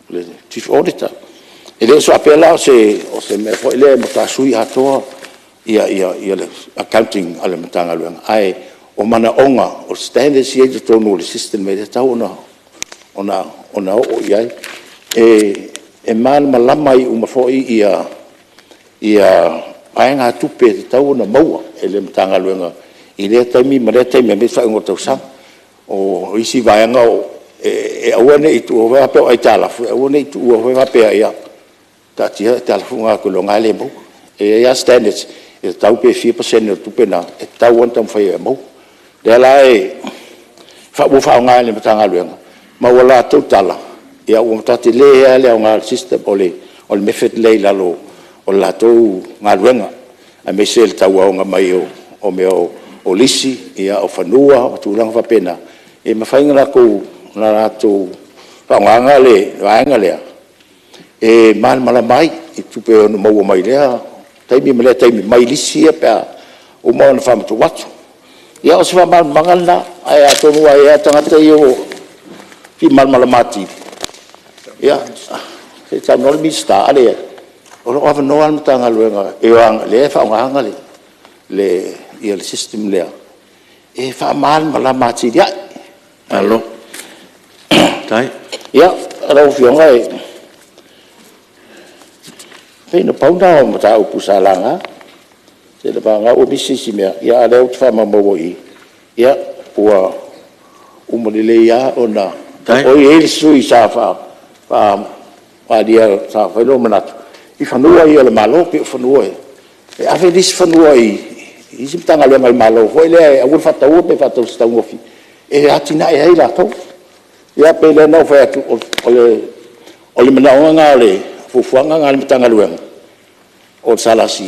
le Chief Auditor. E le faapea la o se mea foi lea e matua sui atoa le accounting a le Matagaluega, ae o manaoga, o standards ia e i totonu o le system e tatau ona oo i ai. E malamalama uma ai foi vaegatupe e tatau ona maua e le Matagaluega i lea taimi ma lea taimi aemaise faaiuga o le tausaga. O isi vaega e aua ne i tuua faapea o aitalafu, e aua ne i tuua foi faapea, ia taatia aitalafu na ou te iloa e le maua. E i ai lava standards e tatau pe fia pasene o le tupe lena e tatau lava ona taumafai e maua. O lea la ua faaaoga e le Matagaluega, ma ua latou tala, ua matua tele lava le aoga o le system, o le method lea i lalo o le latou galuega, aemaise le tau aoina mai o mea o lisi, o fanua ma tulaga faapena, e mafai ona latou faaaogaina le vaega lea e malamalama ai i tupe e ono maua mai lea taimi ma lea taimi mai lisi ia pe a uma ona faamatuu atu. Ia o si faamalamalamaga lena, ae atonu e i ai lava tagata ia e fia malamalama atili, ia se i saunoa le Minisita, a leai, o lo o avanoa lava le Matagaluega e o lea e faaaogaina le system lea e faamalamalama atili ai. Malo faafetai. Ia, lau Afioga, e pei na pau lena o mataupu sa laga, seiavagana ua misi isi mea, a o lea ou te faamaumauina i i, ia, ua uma lelei lava ona… E i ai le sui usufono sa faaalia, sa fai lona manatu i fanua ia o le Malo, pei o fanua e ave nisi fanua i isi Matagaluega a le Malo foi lea e aua le faataua pe faatau i se taugofie, e atinae ai latou. Ia pei la ona ou fai atu, o le manaoga lena o le fuafuaga lena a le Matagaluega o le SLC,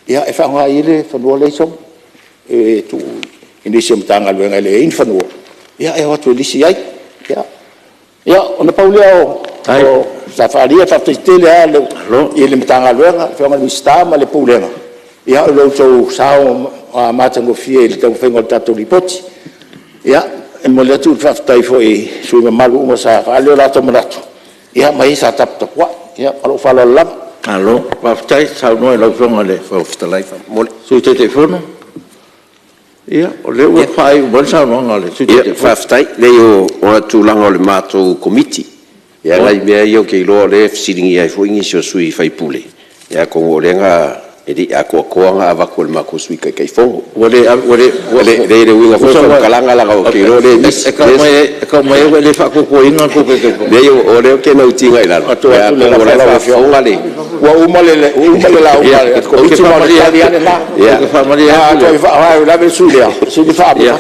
e faaaoga i ai le fanua lea e i Sogi e tuu i nisi o Matagaluega e leai ni fanua, e o atu e lisi ai. Ia, ona pau lea o sa faaalia. Faafetai tele lava i le Matagaluega, lau Afioga i le Minisita ma le Pulega i lo outou sao matagofie i le taumafaiga o le tatou Lipoti. Ia, e momoli atu le faafetai foi i sui usufono mamalu uma sa faaali o latou manatu, ma e sa taputapuai. Ia ma lou faaaloalo lava. Malo faafetai saunoa i lau Afioga i le Sui Taitaifono. Ia, o lea ua faaiu mai le saunoaga a le Sui Taitaifono. Faafetai. Leai o tulaga o le matou Komiti, Ia o nai mea ia ou te iloa o lea e fesiligia ai foi nisi o sui usufono, ia atonu o lea e le i atoatoa ona avatu e le matou Sui Taitaifono. Ua le... Leai o le uiga foi o le faamatalaga leaga ou te iloa o lea e misi. E tau mai ua e le faatuatuaina le tou Taitaifono? Leai o lea ou te nautino i lalo, atonu o la e faafofoga le... Ua uma le lauga a le Komiti ma o le tali lava lena. Ou te A faalavelave le sui usufono lea, sili le faaamua.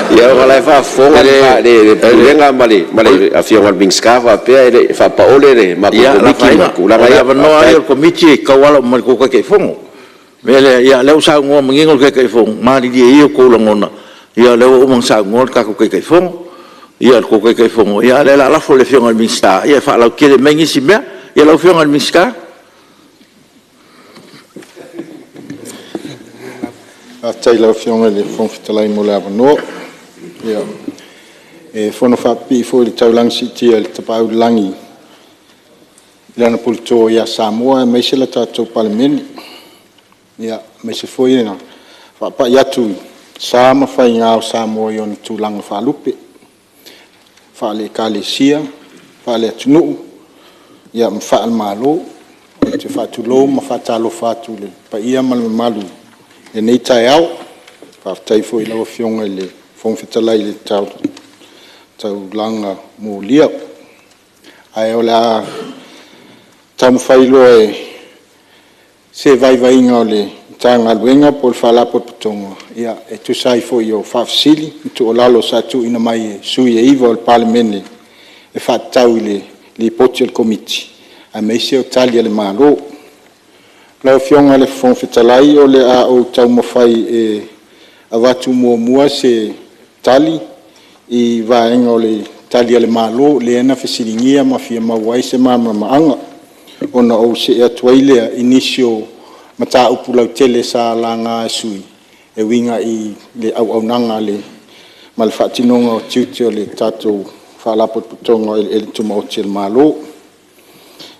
Ia ona o la e faafofoga le Pulega ma le Afioga i le Minisita faapea e faapaole le matou Komiti ma tulaga ia. O le avanoa lava ia o le Komiti e tauala uma mai i le tou Taitaifono. O le mea lea, o lea ua saunoa manino le Taitaifono, malilie ia i outou lagona, o lea ua uma ona saunoa le tatou Taitaifono, ia le tou Taitaifono, a o lea o le a lafo i le Afioga i le Minisita e faalautele mai nisi mea. Ia lau Afioga i le Minisita. Faafetai i lau Afioga i le Fofoga Fetalai mo le avanoa. E fonofaapipii foi i le taulaga siitia i le Tapaau i le Lagi i Lana puleto ia Samoa aemaise le tatou Palemene. Aemaise foi o le faapai atu i sa ma faiga o Samoa i ona tulaga faalupe, faale-Ekalesia, faale-atunuu ma faale-Malo. Ou te faatulou ma faatalofa atu i le paia ma le mamalu i lenei taeao. Faafetai foi i lau Afioga i le Fofoga Fetalai i le taulaga molia. Ae o le a taumafai loa i se vaivaiga o le Matagaluega po o le Faalapotopotoga e tusa ai foi o faafesili ma tuualalo sa tuuina mai e sui usufono e 9 o le Palemene e faatatau i le Lipoti a le Komiti, aemaise o Tali a le Malo. Lau Afioga i le Fofoga Fetalai o le a ou taumafai e avatu muamua se tali i vaega o le Tali a le Malo lea na fesiligia ma fia maua ai se malamalamaaga, ona ou see atu ai lea i nisi o mataupu lautele sa laga e sui usufono e uiga i le auaunaga ma le faatinoga o tiute o le tatou Faalapotopotoga o Eleele Tumaoti a le Malo.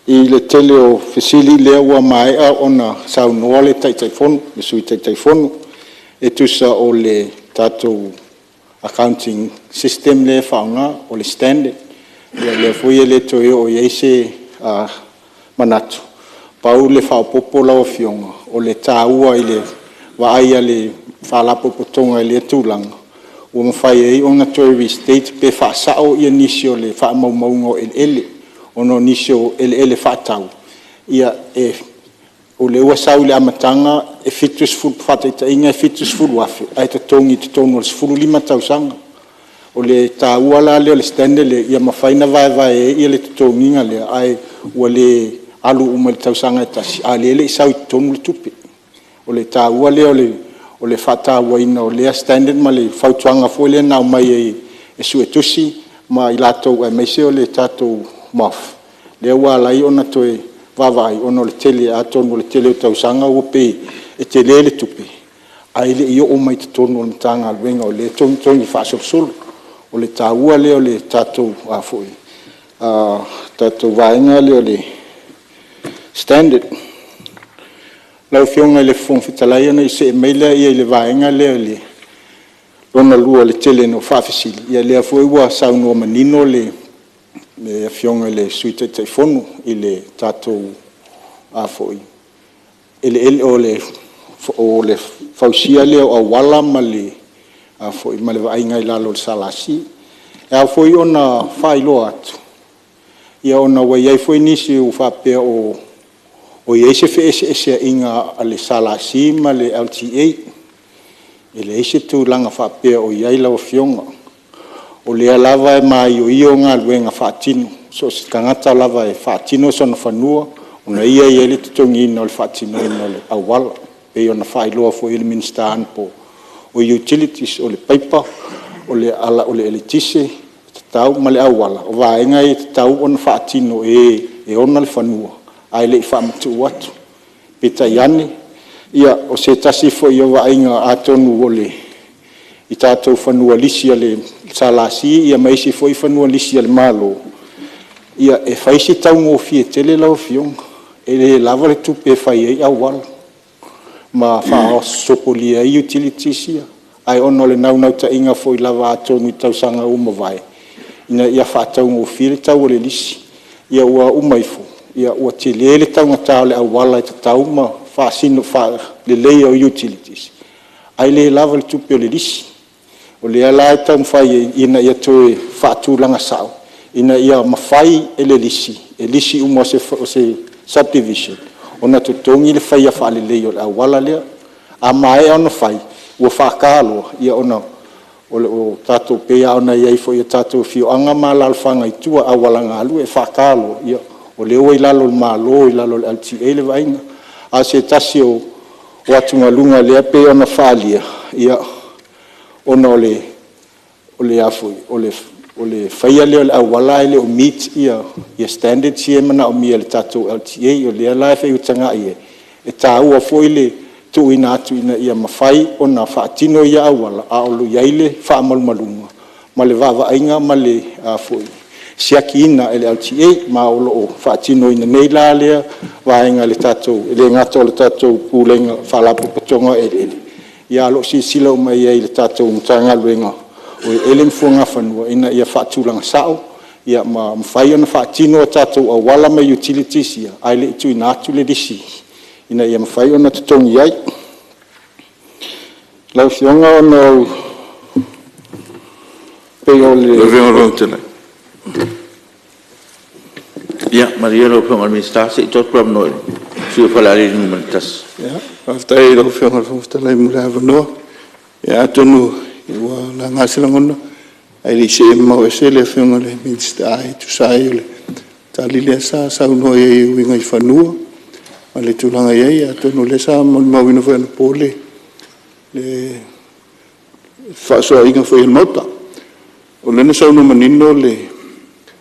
I le tele o fesili lea ua maea ona saunoa le Taitaifono, le Sui Taitaifono e tusa o le tatou accounting system lea e faaaoga o le standard. O lea foi e le toe oo i ai se manatu, pau le faaopoopo lau Afioga, o le taua i le vaai a le Faalapotopotoga i lea tulaga, ua mafai ai ona toe restate pe faasao nisi o faamaumauga o eleele, ona o nisi o eleele faatau, o lea ua sau i le amataga, faataitaiga e $70,000 ae totogi i totonu o le 15 tausaga. O le taua la lea o le standard lea, ia mafai ona vaevae ai le totogiina lea, ae ua le alu uma i le tausaga e tasi, a o lea e le i sau i totonu le tupe. O le taua lea o le faatauaina o lea standard ma le fautuaga foi lea na aumai e Suetusi ma i latou aemaise o le tatou MOF, lea ua ala ai ona toe vaavaai, ona o le tele, atonu o le tele o tausaga ua pei e tele le tupe, ae le i oo mai i totonu o le Matagaluega o lea e togitogi faasolosolo. O le taua lea o le tatou vaega lea o le standard. Lau Afioga i le Fofoga Fetalai ona ou see mai lea i le vaega lea lona lua i le tele o faafesili, ia lea foi ua saunoa manino le Afioga i le Sui Taitaifono i le tatou eleele, o le fausia lea o auala ma le vaaiga i lalo o le SLC. E ao foi ona faailoa atu, ona ua i ai foi nisi ua faapea ua i ai se feeseeseaiga a le SLC ma le LTA. E leai se tulaga faapea o i ai lau Afioga. O lea lava e maioio galuega faatino, so o se tagata lava e faatino sona fanua, o ia e i ai le totogiina o le faatinoina o le auala. E pei ona faailoa foi e le Minisita anapo, o utilities o le paipa, o le eletise ma le auala, o vaega ia e tatau ona faatino e e ona le fanua ae le i faamatuu atu. Peitai ane, o se tasi foi o vaaiga atonu i tatou fanua lisi a le SLC ma isi foi fanua lisi a le Malo, e fai si taugofie tele lau Afioga, e le lava le tupe e fai ai auala ma faasopolia ai utilities ia. Ae ona o le naunautaiga foi lava atonu i tausaga ua mavae, ina ia faataugofie le tau o le lisi. Ia ua uma ifo, ua tele le taugata o le auala e tatau ma faasino faaleleia o utilities, ae le lava le tupe o le lisi. O lea la e taumafai ai ina ia toe faatulaga sao, ina ia mafai e le lisi, e lisi uma o se subdivision ona totogi le faia faaleleia o le auala lea. A maea ona fai, ua faata loa, ia ona o tatou… e pei lava ona i ai foi i tatou afioaga ma alaalafaga i tua i auala galue, e faata loa, ia o lea ua i lalo o le Malo i lalo o le LTA le vaaiga. A o se tasi o atugaluga lea e pei ona faaalia, ona o le faia lea o le auala ae le o meet standards ia e manaomia e le tatou LTA. O lea la e feutagai ai, e taua foi le tuuina atu ina ia mafai ona faatino ia auala, a o i ai le faamalumaluga ma le vaavaaiga ma le siakiina e le LTA. Ma o lo o faatinoina nei la lea vaega e le tatou… e le gata o le tatou Pulega o Faalapotopotoga o Eleele, ae o lo o silasila uma i ai i le tatou Matagaluega o Eleele ma Fuagafanua ina ia faatulaga sao ma mafai ona faatino a tatou auala ma utilities ia, ae le i tuuina atu le lisi ina ia mafai ona totogi ai. Lau Afioga ona e pei o le… Lau Afioga i le Fofoga Fetalai… Ia malie lau Afioga i le Minisita se i tuu atu le avanoa i le sui usufono mo Falealili 1. Faafetai i lau Afioga i le Fofoga Fetalai mo le avanoa. Ia atonu ua laga se lagona ae le i see mamao ese le Afioga i le Minisita e tusa ai o le tali lea sa saunoa i ai e uiga i fanua ma le tulaga e i ai. Atonu o lea sa molimauina foi anapo le fefaasoaaiga foi o le Maota. O lea na saunoa manino le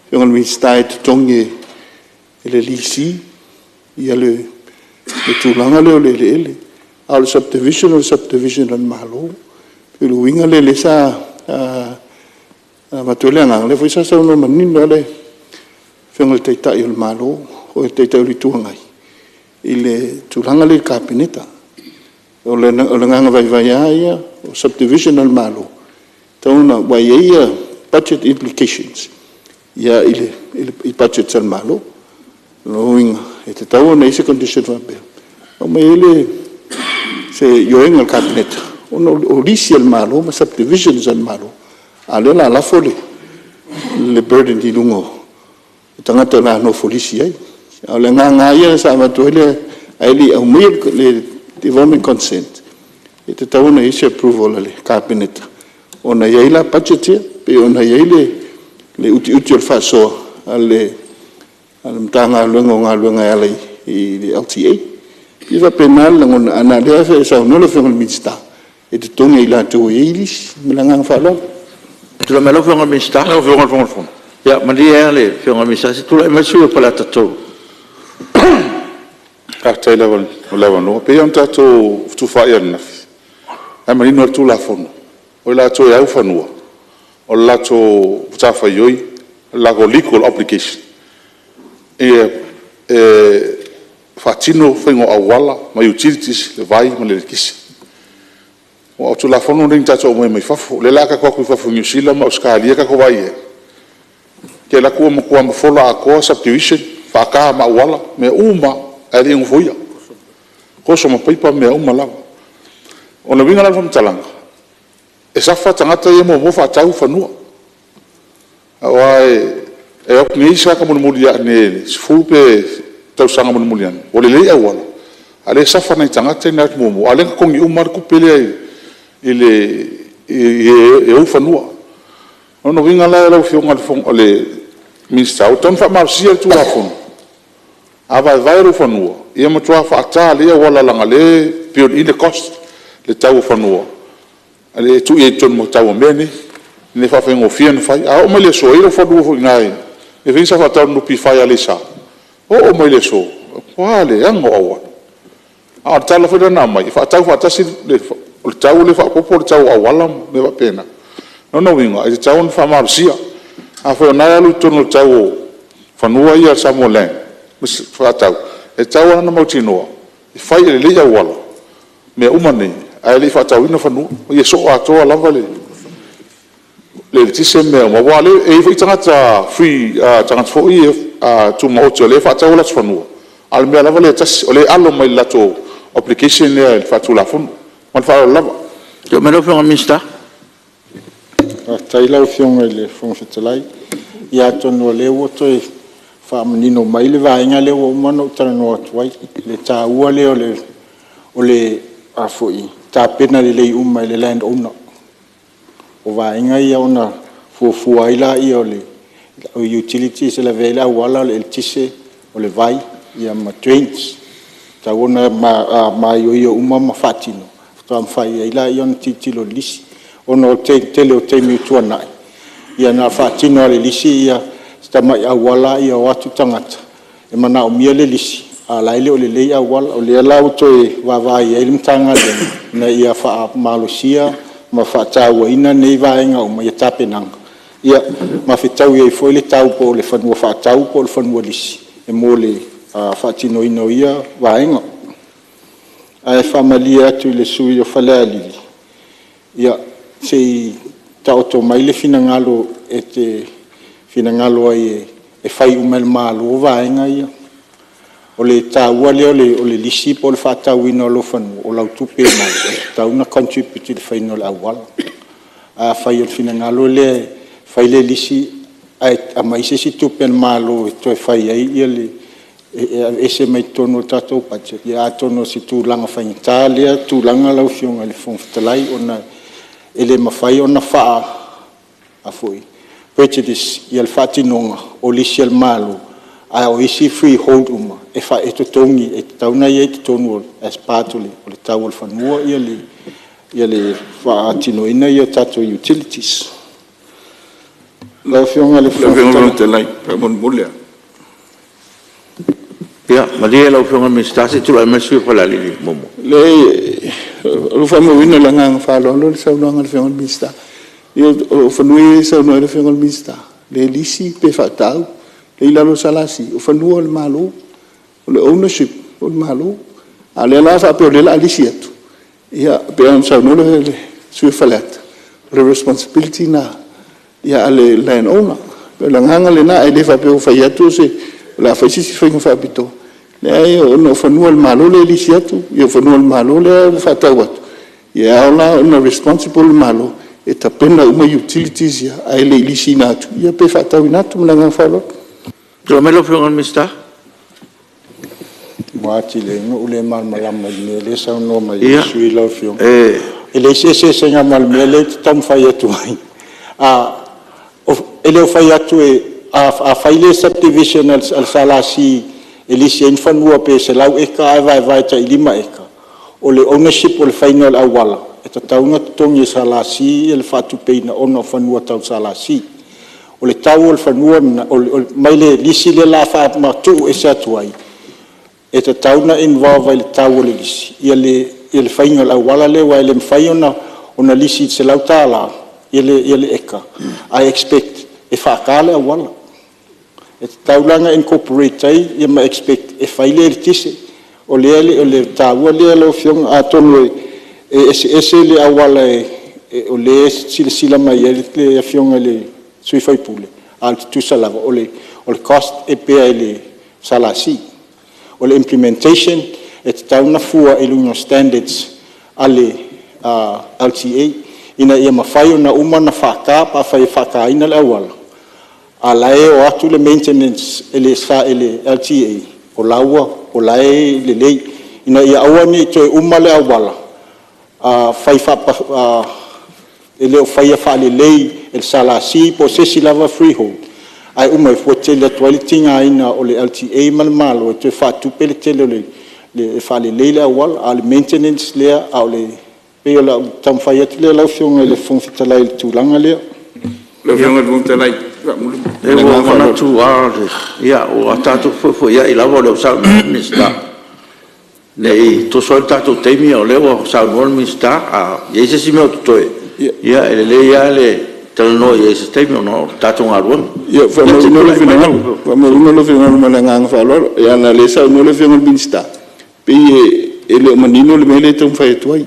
Afioga i le Minisita e totogi e le lessee le tulaga lea o le eleele, a o le subdivision o le subdivision a le Malo. E pei o le uiga lea o lea sa avatu ai le agaga, o lea foi sa saunoa manino lava le Afioga i le Taitai o le Malo, oi le Taitai o le Itu Agai i le tulaga lea i le Kapeneta. O le agaga vaivai lava ia, o subdivision a le Malo, e tatau ona… aua e i ai budget implications i budgets a le Malo. O lona uiga, e tatau ona i ai se condition faapea e aumai ai se ioega a le Kapeneta, ona o lisi a le Malo ma subdivisions a le Malo, a o lea o le a lafo le burden i luga o tagata o le a nofo lisi ai. A o le agaga lava ia sa avatu ai le… ae le i aumaia le development consent, e tatau ona i ai se approval a le Kapeneta, ona e i ai la budget ia, pei ona i ai le utiuti o le faasoa a le Matagaluega o Galuega e ala i le LTA. E pei e faapena le lagona, ae o lea e saunoa le Afioga i le Minisita, e totogi e i latou e i ai lisi. Ma le agaga faaaloalo. Tulai mai lau Afioga i le Minisita. Lau Afioga i le Fofoga o le Fono. Ia malie lau Afioga i le Minisita se i tulai mai le sui usufono mo Faleata 3. Faafetai lava mo le avanoa. E pei ona tatou fetufaai ananafi, o la e manino lava le Tulafono, o i latou e ou fanua, o le latou matafaioi, o le latou legal obligation, e faatino le faiga o auala ma utilities, le vai ma le eletise. Aua o Tulafono nei na tatou aumaia mai fafo. O lea la a tatou o atu i fafo i Niu Sila ma Ausetalia tatou vaai i ai, e te alu atu ua matua mafola atoa subdivision, faata ma auala, mea uma lava, ae le i nofoia, toso ma paipa ma mea uma lava. O le uiga la o le faamatalaga, e suffer tagata ia e muamua faatau fanua. Aua e o atu nei isi tagata mulimuli ane i le 10 tausaga mulimuli ane, ua lelei auala, a o lea e suffer nai tagata ia na o atu muamua, a o lea na totogi uma lava le tupe lea i e e ou fanua. O lona uiga la lau Afioga i le Minisita, ua tatau ona faamalosia le Tulafono, a vaevae lou fanua, ia matua faata lelei auala leaga o lea e build in le cost, le tau o fanua, e tuu i ai i totonu ma le tau o mea nei, ina ia faafaigofie ona fai. A oo mai i le aso, e i ai lou fanua foi i ina i le mea foi lea sa faatau e le NPF i Aleisa, e oo mai i le aso, o le matua leaga o auala. A o le tala foi lea na aumai, e faatau faatasi, o le tau lea faaopoopo le tau o auala ma mea faapena. O lona uiga, e tatau ona faamalosia. Afai o lena e alu i totonu o le tau o fanua ia a le Samoa Land faatau, e tatau lava ona mautinoa e fai lelei auala, mea uma nei, ae le i faatauina fanua, ia soo atoa lava le… le eletise ma mea uma? Aua o lea e i ai foi tagata free tagata foi ia tumaoti o lea e faatau o latou fanua, a o le mea lava lea e tasi, o lea e alo mai le latou obligation lea faale-Tulafono. Ma le faaaloalo lava. Tulai mai lau Afioga i le Minisita. Faafetai i lau Afioga i le Fofoga Fetalai. Ia atonu o lea ua toe faamanino mai le vaega lea ua uma ona ou talanoa atu ai, i le taua lea o le tapena lelei uma e le land owner o vaega ia ona fuafua ai lea o utilities e lavea ai le auala, o le eletise, o le vai, ma drains. E tatau ona maioio uma ma faatino faatoa mafai ai lea ona tilotilo i le lisi. Ona o le tele o taimi ua tuanai, ia na ona faatino lava o le lisi si tamai auala lava o atu tagata, e manaomia le lisi, a o la e le o lelei auala. O lea la ua toe vaavaai i ai le Matagaluega ina ia faamalosia ma faatauaina nei vaega uma i tapenaga, ma fetaui ai foi le tau po o le fanua faatau po o le fanua lisi mo le faatinoina o ia vaega. Ae faamalie atu i le sui usufono mo Falealili, ia, se i taoto mai le finagalo e te finagalo ai e fai uma e le Malo vaega ia. O le taua lea o le lisi po o le faatauina o lou fanua, o lau tupe e maua e tatau ona contribute i le faiga o le auala. Ae afai o le finagalo lea e fai le lisi ae aumai se isi tupe a le Malo e toe fai ai le… e aveese mai totonu o le tatou budget, ia atonu o se tulaga faigata lea tulaga lau Afioga i le Fofoga Fetalai, ona e le mafai ona faa-prejudice le faatinoga o lisi a le Malo, a o isi freehold uma e totogi, e tatau ona i ai i totonu as part o le tau o le fanua le faatinoina ia o tatou utilities. Lau Afioga i le Fofoga Fetalai… Ia malie lau Afioga i le Minisita se i tulai mai le sui usufono mo Falealili 1. Leai, ua ou faamauina i le agaga faaaloalo le saunoaga a le Afioga i le Minisita. O fanua ia e saunoa i ai le Afioga i le Minisita, pe lisi pe faatau, lea e i lalo o le SLC, o fanua o le Malo, o le ownership o le Malo. A o lea la a faapea o lea o le a lisi atu, ia pei ona saunoa le sui usufono mo Faleata, o le responsibility lena a le land owner. O le agaga lena, ae le faapea ua fai atu o le a fai se isi faiga faapitoa. Leai ona o fanua o le Malo lea e lisi atu, o fanua o le Malo lea e faatau atu, ia e ao la ona responsible le Malo e tapena uma utilities ia ae le i lisiina atu pe faatauina atu. Ma le agaga faaaloalo. Tulai mai lau Afioga i le Minisita. Ua atili ai ona ou le malamalama i le mea lea e saunoa mai ai le sui usufono lau Afioga. E leai se eseesega ma le mea lea ou te taumafai atu ai. E le o fai atu a fai le subdivision a le SLC e lisi ai ni fanua pe 100 eka ae vaevae tai 5 eka, o le ownership o le faiga o le auala, e tatau ona totogi e le SLC le faatupeina ona o fanua tau SLC. O le tau o le fanua lena mai le lisi lea o le a faamatuu ese atu ai, e tatau ona involve ai i le tau o le lisi le faiga o le auala lea, aua e le mafai ona lisi i le $100 le eka ae expect e faata le auala. E tatau la ona incorporate ai ma expect e fai le eletise. O le taua lea lau Afioga. Atonu e eseese le auala o lea e silasila mai i ai le Afioga i le sui usufono, ae tutusa lava, o le cost e pay e le SLC. O le implementation e tatau ona fua i luga o standards a le LTA, ina ia mafai ona uma ona faata pe afai e faataina le auala, a o la e o atu le maintenance a le LTA, o la e lelei, ina ia aua ne i toe uma le auala e le o faia faalelei e le SLC po o se isi lava freehold, ae uma ifo ua tele atu ai le tigaina o le LTA ma le Malo e toe faatupe le tele e faalelei le auala. A o le maintenance lea, e pei o lau taumafai atu lea lau Afioga i le Fofoga Fetalai i le tulaga lea. Ua ou manatu ua tatou fefoifoiai lava o lea ua saunoa le Minisita, ne i toso ai le tatou taimi a o lea ua saunoa le Minisita. A i ai se isi mea o totoe, ia e lelei lava le talanoa i ai i se taimi ona o le tatou galuega. Ia, se i tulai mai lau Afioga. Ia, faamauina lou finagalo ma le agaga faaaloalo. Ia leaga o lea e saunoa le Afioga i le Minisita, pei e le o manino le mea lea e taumafai atu ai.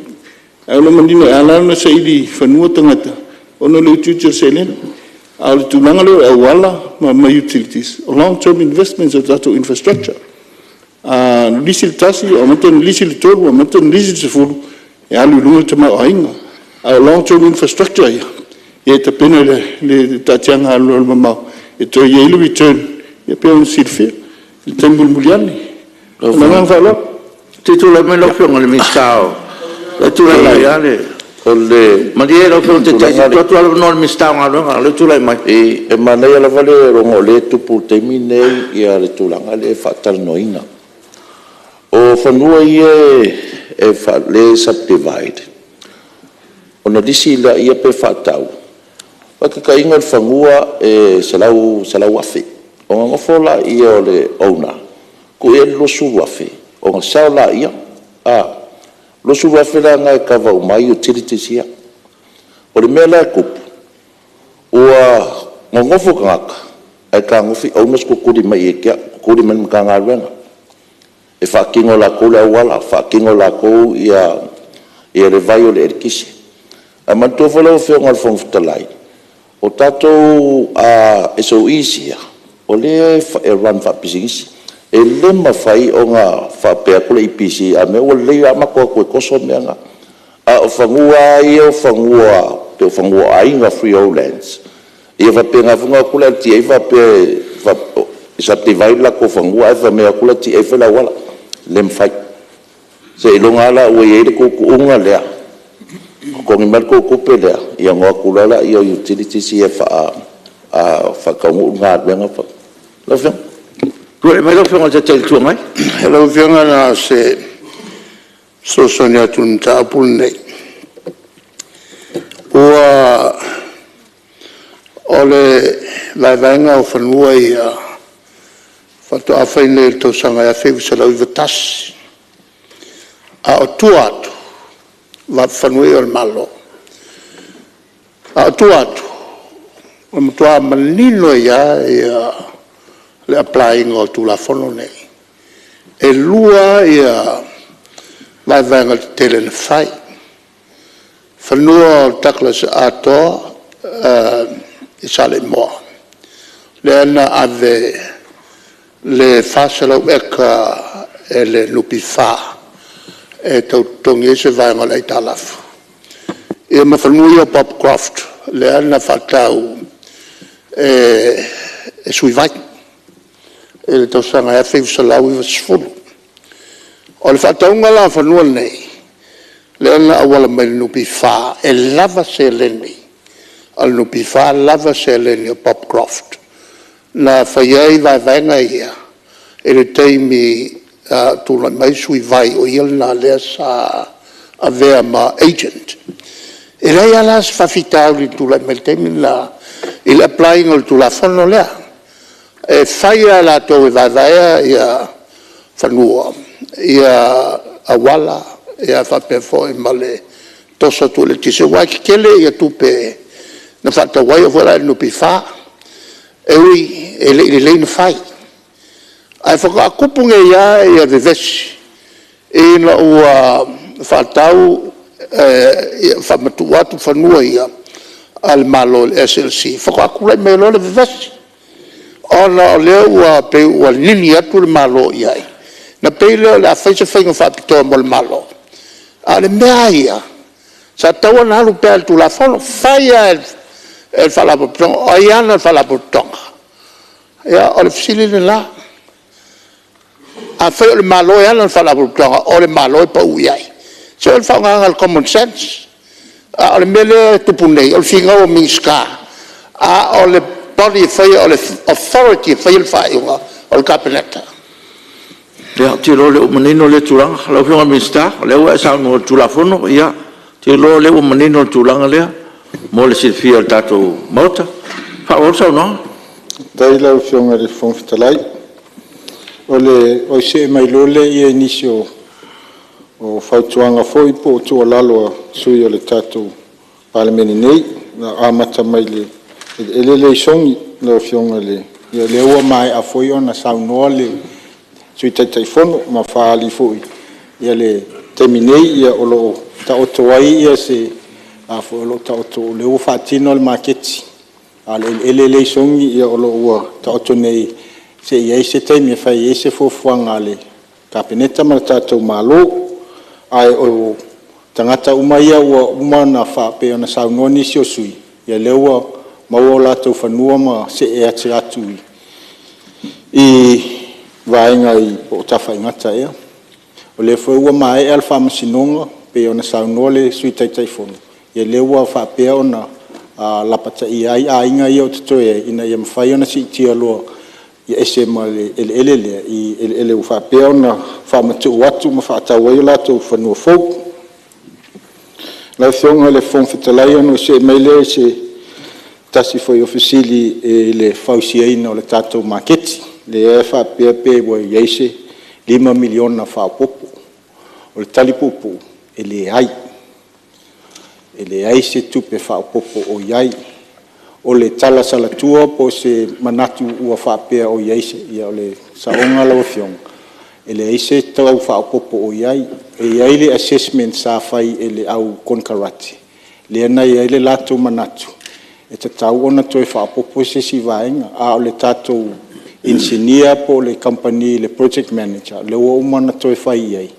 Ae o lo o manino, e ala la ona saili fanua tagata, ona o le utiuti o le seleni. A o le tulaga lea o auala ma utilities, o long term investments o tatou infrastructure. A lisi le tasi amata ona lisi le tolu, amata ona lisi le 10, e alu i luga le tamaoaiga. A o long term infrastructure ia, e tapena i le taatiaga alualumamao e toe i ai le return e pei ona silafia i le taimi mulimuli ane. Ma le agaga faaaloalo. Se i tulai mai lau Afioga i le Minisita. Malie lau Afioga i le Taitai, se i tuu atu lava le avanoa i le Minisita o Galuega o lea e tulai mai. E manaia lava le… ona o lea e tupu i le taimi lenei le tulaga lea e faatalanoaina. O fanua ia lea e subdivide, ona lisi lea pe faatau. Faataitaiga o le fanua e $100,000, ona nofo lea o le owner tuu i ai le $20,000 ona sell lea. O le $20,000 la lena e cover uma ai utilities ia. O le mea la e tupu, ua nonofo tagata ae fetagofi owners tutuli mai ia te au, tutuli mai i le Matagaluega, e faatino e latou le auala, faatino e latou le vai o le eletise. Ae manatua foi lau Afioga i le Fofoga Fetalai, o tatou SOEs ia, o lea e run faapisinisi. E le mafai ona faapea atu le EPC a mea ua lelei lava matou o atu e toso le mea lena. A o fanua lava ia o fanua pei o fanua o aiga, freehold lands, ia e faapena foi ona o atu le LTA faapea e subdivide o latou fanua ae fai mai e o atu le LTA fai le auala. E le mafai. Seiloga lava la ua i ai le tuutuuga lea, totogi mai le tou tupe lea, ia ona o atu loa lea o utilities ia e faataunuu le galuega. Lau Afioga? Tulai mai lau Afioga i le Taitai o le Itu Agai. Lau Afioga na o se fesoasoani atu i le mataupu lenei. O le vaevaega o fanua ia faatoa fai nei i le tausaga e 1991. A o tua atu o fanua ia o le Malo, a o tua atu, ua matua manino ai lava le apply ina o Tulafono nei. E lua lava vaevaega tetele na fai, fanua o Douglas atoa i Saleimoa, lea na ave le 400 eka e le NPF e tau totogi ai se vaega o le aitalafu, ia ma fanua ia o Bob Croft lea na faatau e le Suivai i le tausaga e 1990. O le faatauga la o fanua nei lea na auala mai i le NPF, e lava seleni a le NPF lava seleni a Bob Croft na fai ai vaevaega ia i le taimi a o tulai mai Suivai o ia lena lea sa avea ma agent. E leai lava la se faafitauli na tulai mai i le taimi lena i le apply ina o le Tulafono lea. E fai lava e latou e vaevaea fanua auala faapea foi ma le toso atu o le eletise, aua e tetele tupe na faatau ai, e oo foi la i le NPF, e ui e le i lelei ona fai. Ae faatoa tupu nei lava vevesi ina ua faatau faamatuu atu fanua ia a le Malo i le SLC, faatoa tulai mai loa le vevesi, ona o lea ua pei ua nini atu le Malo i ai, ona pei lea o le a fai se faiga faapitoa mo le Malo. A o le mea lava ia, sa tatau ona alu pea i le Tulafono. Fai lava e le Faalapotopotoga. O ai e ana le Faalapotopotoga? Ia, o le fesili lena. Afai o le Malo e ana le Faalapotopotoga, o le Malo e pau i ai. Se o le faaaogaina o le common sense. A o le mea lea e tupu nei, o le finau o Minisita, a o le body e faia, o le authority e faia le faaiuga, o le Kapeneta. Ia, ou te iloa o lea ua manino lea tulaga. Lau Afioga i le Minisita, o lea ua e saunoa i le Tulafono, ia, ou te iloa o lea ua manino le tulaga lea mo le silafia e le tatou Maota. Faaauau le saunoaga. Faafetai i lau Afioga i le Fofoga Fetalai. Ona see mai loa lea i nisi o fautuaga foi po o tuualalo a sui usufono o le tatou Palemene nei. O le a ou amata mai i le eleele lea i Sogi lau Afioga i le… Ia o lea ua maea foi ona saunoa le Sui Taitaifono ma faaali foi le taimi nei o lo o taoto ai se O lo o taoto, o lea ua faatino le maketi, a o le eleele lea i Sogi o lo o ua taoto nei se i i ai se taimi e fai ai se fuafuaga a le Kapeneta ma le tatou Malo. Ae o tagata uma ia ua uma ona faapea ona saunoa nisi o sui usufono, ia o lea ua maua o latou fanua ma see atu i vaega po o Tafaigata ea. O lea foi ua maea le faamasinoga pei ona saunoa le Sui Taitaifono, ia o lea ua faapea ona lapataia ai aiga ia o totoe ai, ina ia mafai ona siitia loa ia ese ma le eleele lea i eleele ua faapea ona faamatuu atu ma faatau ai o latou fanua fou. Lau Afioga i le Fofoga Fetalai ona ou see mai lea i se tasi foi o fesili i le fausiaina o le tatou maketi, lea e faapea pe ua i ai se $5 miliona faaopoopo. O le tali puupuu, e leai. E leai se tupe faaopoopo o i ai. O le tala salatua po o se manatu ua faapea o i ai se… ia o le saoga lau Afioga, e leai se tau faaopoopo o i ai. E i ai le assessment sa fai e le au konekarate lea na i ai le latou manatu e tatau ona toe faaopoopo se isi vaega, a o le tatou inisinia po o le kamupani le project manager, lea ua uma ona toe fai i ai,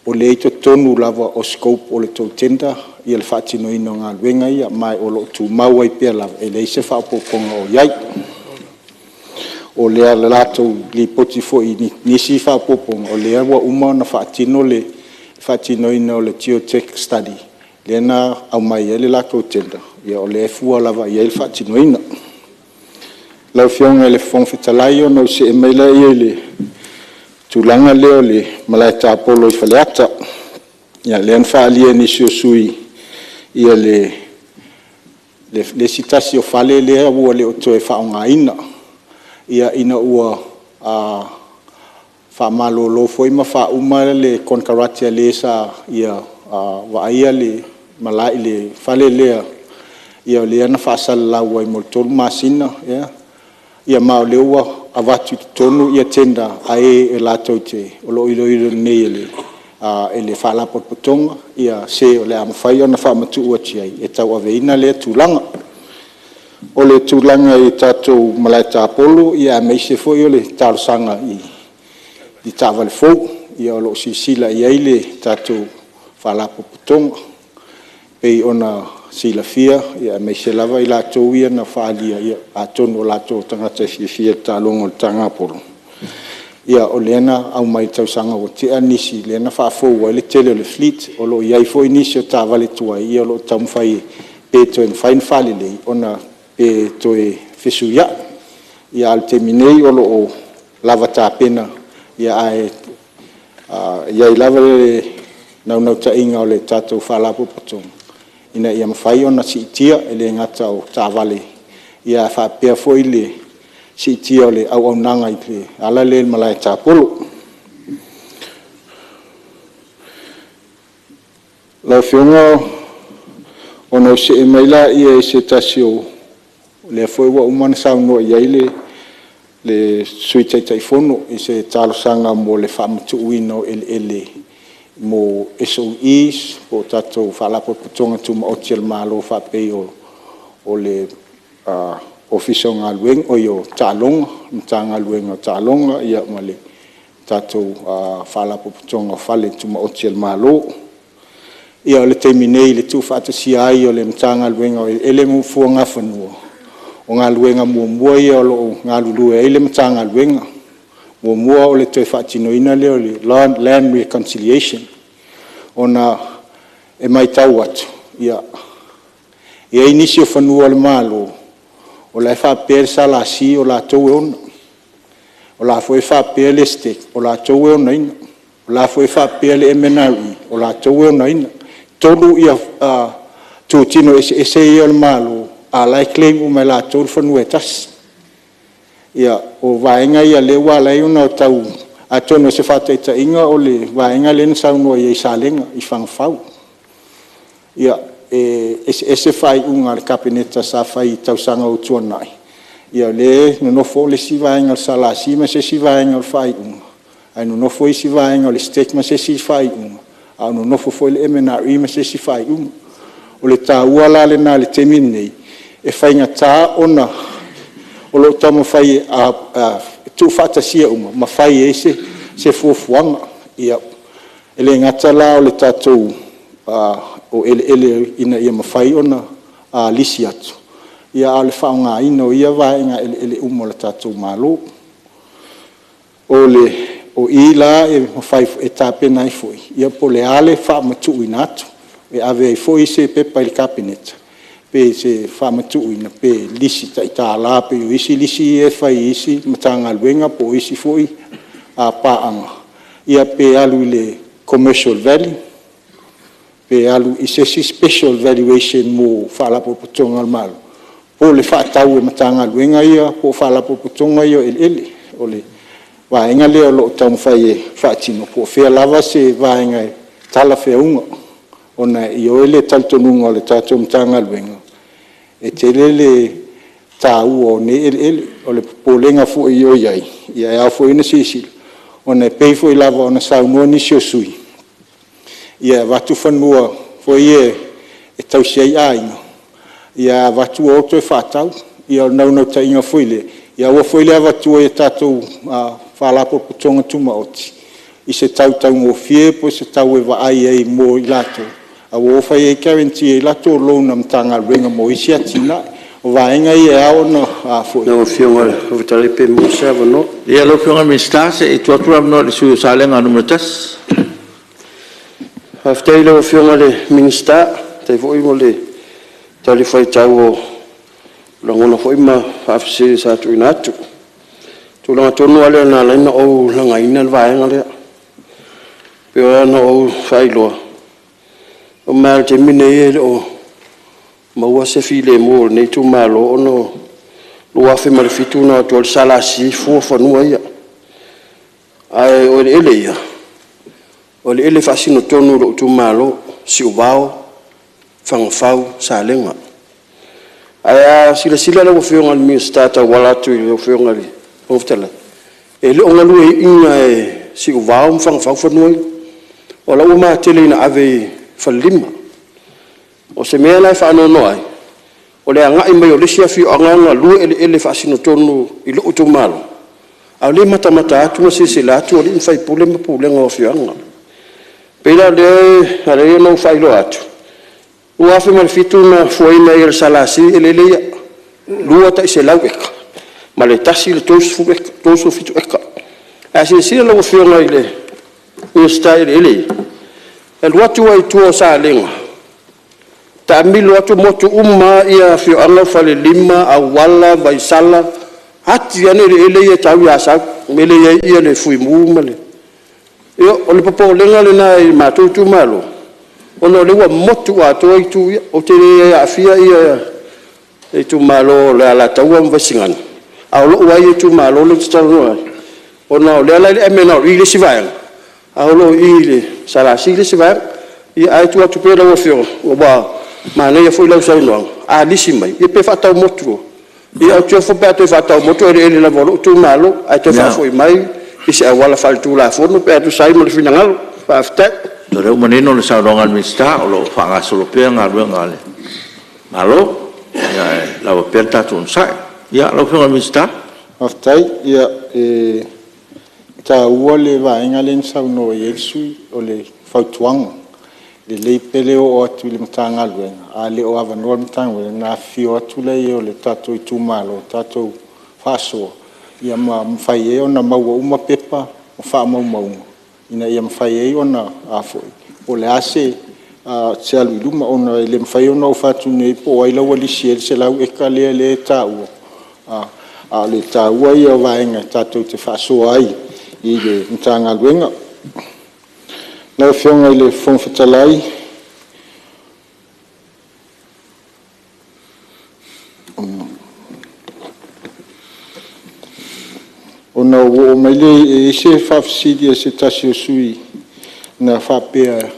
o lea e i totonu lava o scope o le tou tender le faatinoina o galuega ia, ma o lo o tumau ai pea lava, e leai se faaopoopoga o i ai. O le latou lipoti foi i nisi faaopoopoga, o lea ua uma ona faatino le faatinoina o le geotech study lea na aumai ai le latou tender, o lea e fua lava i ai le faatinoina. Lau Afioga i le Fofoga Fetalai ona ou see mai lea i le tulaga lea o le malae tapolo i Faleata. Ia lea na faaalia e nisi o sui usufono le isi tasi o fale lea ua le o toe faaaogaina. Ina ua faamalolo foi ma faauma le konekarate a le sa ia vaaia le fale lea, ia lea na faasalalau ai mo le 3 masina ea, ma o lea ua avatu i totonu tender a e latou te… o lo o iloilo nei e le Faalapotopotoga se o le a mafai ona faamatuu atu i ai e tauaveina lea tulaga. O le tulaga i tatou malae tapolo aemaise foi o le talosaga i taavale fou, ia o lo o silasila i ai le tatou Faalapotopotoga. E pei ona silafia aemaise lava i latou ia na faaalia, atonu o latou o tagata e fiafia i le taaloga o le taga polo, ia o lea na aumai i le tausaga ua tea nisi lea na faafou ai le tele o le fleet. O lo o i ai foi nisi o taavale tuai o lo o taumafai pe toe mafai ona faalelei pe toe fesuiai. A o le taimi nei o lo o lava tapena, ae i ai lava le naunautaiga o le tatou Faalapotopotoga ina ia mafai ona siitia, e le gata o taavale, ae faapea foi le siitia o le auaunaga e ala lea i le malae tapolo. Lau Afioga ona ou see mai lea i se tasi o… o lea foi ua uma ona saunoa i ai le Sui Taitaifono i se talosaga mo le faamatuuina o eleele mo SOEs po o tatou Faalapotopotoga Tumaoti a le Malo e faapei o le Ofisa o Taaloga, Matagaluega o Taaloga ma le tatou Faalapotopotoga o Fale Tumaoti a le Malo. Ia o le taimi nei i le tuufaatasia ai o le Matagaluega o Eleele ma Fuagafanua, o galuega muamua ia o lo o galulue ai le Matagaluega. Muamua o le toe faatinoina lea o le Land Reconciliation, ona e matau atu, e i ai nisi o fanua o le Malo o la e faapea le SLC o latou e ona, o la e foi e faapea le STEC o latou e onaina, o la e foi e faapea le MNRE o latou e onaina. E 3 itutino eseese ia o le Malo, a o la e claim uma e latou le fanua e tasi. Ia, o vaega ia o lea ua ala ai ona tau… Atonu o se faataitaiga o le vaega lea na saunoa i ai i Salega i Fagafau. Ia, e eseese faaiuga a le Kapeneta sa fai i tausaga ua tuanai, ia o lea e nonofo le isi vaega o le SLC ma se isi vaega o le faaiuga, ae nonofo isi vaega o le STEC ma se isi faaiuga, a o nonofo foi le MNRE ma se isi faaiuga. O le taua la lena i le taimi lenei, e faigata ona o lo o taumafai e tuufaatasia uma ma fai i ai se fuafuaga. Ia, e le gata la o le tatou eleele ina ia mafai ona lisi atu, a o le faaaogaina o ia vaega eleele uma o le tatou Malo. O i la e tapena ai foi, po o le a le faamatuuina atu, e ave ai foi se pepa i le Kapeneta pe se faamatuuina pe lisi tai $1 pei o isi lisi ia e fai i isi Matagaluega po o isi foi paaga, ia pe alu i le commercial value, pe alu i se isi special valuation mo Faalapotopotoga a le Malo, po o le faatau e Matagaluega ia po o Faalapotopotoga ia o eleele. O le vaega lea o lo o taumafai e faatino, po o fea lava se vaega e talafeauga, ona e i ai le talitonuga o le tatou Matagaluega, e tele le taua o nei eleele. O le popolega foi o i ai, e ao foi ona silasila, ona e pei foi lava ona saunoa nisi o sui usufono, ia e avatu fanua foi ia e tausi ai aiga, ae avatu o toe faatau. Ia o le naunautaiga foi lea, ia aua foi le avatua i tatou Faalapotopotoga Tumaoti i se tau taugofie po o se tau e vaai ai mo i latou, a ua o fai ai guarantee ai latou loan a Matagaluega mo isi atinae. O vaega ia e ao ona… Lau Afioga i le Fofoga Fetalai pe maua se avanoa. Ia lau Afioga i le Minisita se i tuu atu le avanoa i le sui usufono mo Salega 1. Faafetai i lau Afioga i le Minisita, faafetai foi mo le talifuaitau o lagona foi ma faafesili sa tuuina atu. O le tulaga tonu lava lea na ala ai ona ou lagaina le vaega lea. E pei ona ou faailoa, e oo mai lava i le taimi lenei e le o maua se filemu o lenei itumalo ona o le 2007 na o atu ai le SLC fua fanua ia. Ae o eleele ia, o eleele e faasino tonu i lou itumalo, Siuvao, Fagafau, Salega. Ae a silasila lau Afioga i le Minisita e tauala atu i lau Afioga i le Fofoga Fetalai, e le o galueaiina e Siuvao ma Fagafau fanua ia, o la e ua matele ina ave i Falelima. O se mea la e faanoanoa ai, o le agai mai o le isi afioaga galue eleele e faasino tonu i lou itumalo, a o lea e matamata atu ma silasila atu alii ma faipule ma pulega o afioaga. E pei la o lea e ala ai ona ou faailoa atu, 2007 na fuaina ai e le SLC eleele ia, e 2 tai 100 eka ma le 1 37 eka. Ae a silasila lau Afioga i le Minisita i eleele ia, e alu atu lava i tua o Salega, taamilo atu motu uma lava afioaga o Falelima, Auala, Vaisala, ati ane eleele ia e tau i Asau i le mea lea e i ai le Fuimu ma le… Ia, o le popolega lena i le matou itumalo, ona o lea ua motu atoa itu ia. Ou te le aafia le itumalo o le Alataua ma Vaisigano, a o lou lava ia itumalo lea ou te talanoa ai, ona o lea la e i le MNRE le isi vaega, a o lo o i i le SLC le isi vaega. Ia, ae tuu atu pea i lau Afioga, ua manaia foi lau saunoaga, a lisi mai, ia pe faatau motu loa, ae ou te ofo pe a toe faatau motu o eleele lava o lou itumalo, ae toe faafoi mai i se auala faaletulafono pe a tusa ai ma le finagalo. Faafetai. Ia, o lea ua manino le saunoaga a le Minisita, o lo o faagasolo pea galuega a le Malo, ae lava pea le tatou onosai. Ia, lau Afioga i le Minisita. Faafetai. Ia, e taua le vaega lea na saunoa i ai le sui usufono, o le fautuaga, e lelei pea le oo atu i le Matagaluega, a le o avanoa le Matagaluega, ona afifio atu lea o tatou itumalo tatou faasoa ma mafai ai ona maua uma pepa ma faamaumauga ina ia mafai ai ona… po o le a se alu i luma, ona e le mafai ona ou fai atu nei po o ai la e ua lisi ai le 100 eka lea e taua, a o le taua ia o vaega tatou te faasoa ai i le Matagaluega. Lau Afioga i le Fofoga Fetalai, ona ou oo mai lea… e i ai se faafesili a se tasi o sui usufono na faapea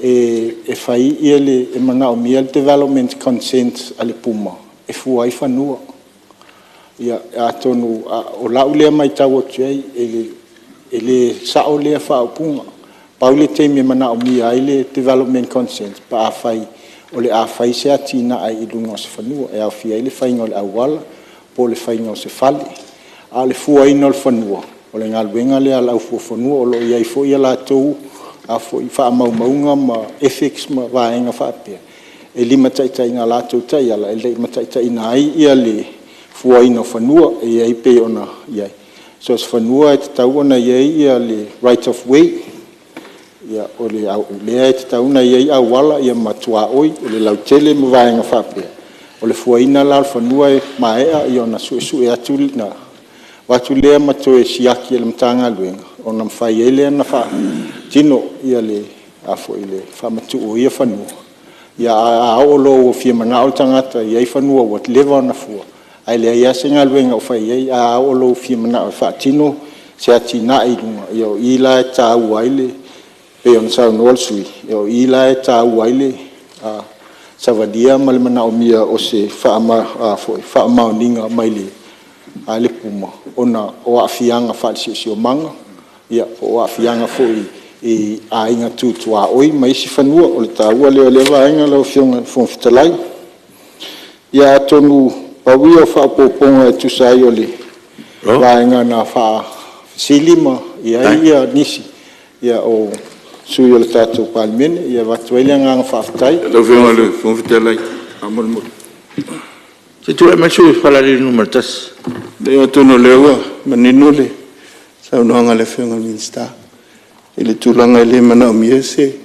e manaomia le development consent a le PUMA e fua ai fanua. Ia atonu o lau lea matau atu i ai, e le sao lea faaupuga. Pau le taimi e manaomia ai le development consent pe afai o le a fai se atinae i luga o se fanua, e aofia ai le faiga o le auala po o le faiga o se fale. A o le fuaina o le fanua, o le galuega lea a le au fuafanua. O lo o i ai foi a latou faamaumauga ma ethics ma vaega faapea e limataitaiina i a latou taiala e limataitaiina ai le fuaina o fanua. E pei ona i ai, so o se fanua e tatau ona i ai le right of way, o lea e tatau ona i ai auala ma tuaoi, o le lautele ma vaega faapea. O le fuaina la o le fanua e maea ona suesue atu lea ma toe siaki e le Matagaluega ona mafai ai lea ona faatino le faamatuu o ia fanua. Ae a oo loa ua fia manao le tagata e i ai fanua ua leva ona fua ae leai lava se galuega o fai i ai, a oo loa ua fia manao e faatino se atinae i luga, o i la e taua ai le… pei ona saunoa le sui usufono, o i la e taua ai le savalia ma le manaomia o se faamaoniga mai le PUMA ona o aafiaga faale-siosiomaga, po o aafiaga foi i aiga tu tuaoi ma isi fanua. O le taua lea o lea vaega lau Afioga i le Fofoga Fetalai. Ia atonu pau ia o faaopoopoga e tusa ai o le vaega na faafesili ma i ai nisi o sui usufono o le tatou Palemene. E avatu ai le agaga faafetai. Lau Afioga i le Fofoga Fetalai faamolemole. Se i tulai mai le sui usufono mo Falealili 1. Leai atonu o lea ua manino le saunoaga a le Afioga i le Minisita i le tulaga e le manaomia se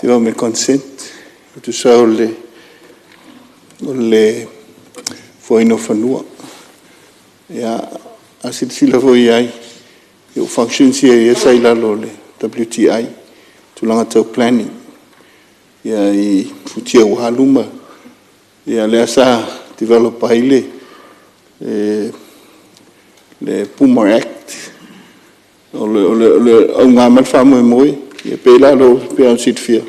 development consent e tusa o le fuaina o fanua. Ia, a silasila foi i ai, o functions ia sa i lalo o le WTI i tulaga tau planning i futia ua alu ma… Ia lea sa develop ai le PUMA Act. O le auga ma le faamoemoe, e pei la ona silafia e le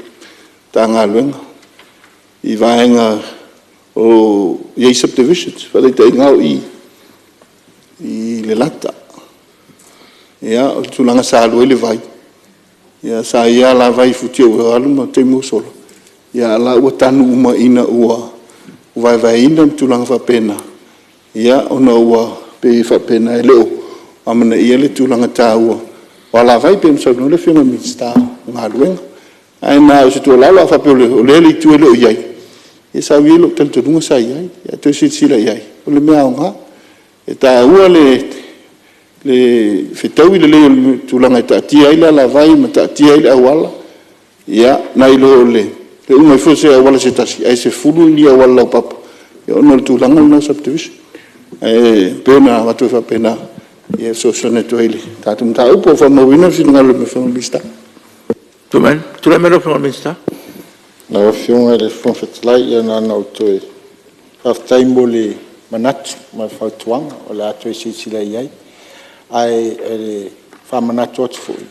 Matagaluega i vaega o lo o i ai subdivisions. Faataitaiga o i i Lelata, o le tulaga sa alu ai le vai, sa i ai alavai i futia ua alu ma taimi ua sola, a o la e ua tanu uma ina ua vaevaeina ma tulaga faapena, ia ona ua pei e faapena e le o amanaia le tulaga taua o alavai, pei ona saunoa le Afioga i le Minisita o Galuega. Ae na o se tuualalo, a faapea o lea itu e le o i ai, ia sau ia i lou talitonuga sa i ai. Ae toe silasila i ai, o le mea aoga. E taua le fetaui lelei o le tulaga e taatia ai le alavai ma taatia ai le auala, ia nai lo le uma ifo o se auala se tasi ae 10 ni auala laupapa ona o le tulaga lena o subdivision. Ae pei ona avatu ai faapena e fesoasoani atu ai i le tatou mataupu. Ua faamauina le finagalo o le Afioga i le Minisita. Tulai mai lau Afioga i le Minisita. Lau Afioga i le Fofoga Fetalai, ia na ona ou toe faafetai mo le manatu ma le fautuaga, o le a toe silasila i ai. Ae faamanatu atu foi,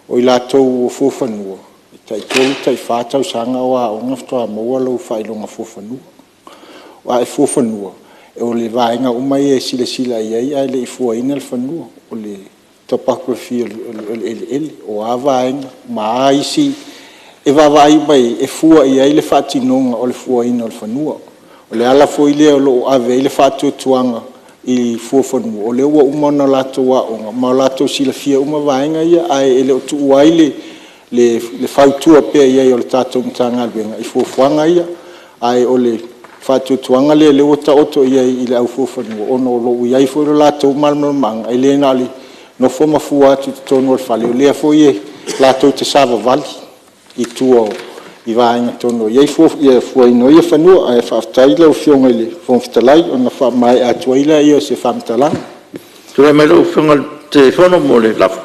o i latou o fua fanua, e tai 3 tai 4 tausaga o aoga faatoa maua lou faailoga fuafanua. A e fua fanua, o le vaega uma ia e silasila i ai ae le i fuaina le fanua, o le topography o le eleele, o a vaega ma a isi… E vaavaai uma i ai e fua i ai le faatinoga o le fuaina o le fanua. O le ala foi lea o lo o ave i ai le faatuatuaga i fuafanua, o lea ua uma ona latou aooga ma latou silafia uma vaega ia, ae le o tuua ai le fautua pea i ai o le tatou Matagaluega i fuafuaga ia. Ae o le faatuatuaga lea o lea ua taoto i ai i le au fuafanua, ona o lo o ua i ai foi le latou malamalamaaga, e le na o le nofo ma fua atu i totonu o le fale, o lea foi latou te savavali i tua i vaega tonu o i ai le fuaina o ia fanua. Ae faafetai lau Afioga i le Fofoga Fetalai, ona faamaea atu ai lea o se faamatalaga. Tulai mai lau Afioga i le Taitaifono mo le lafo.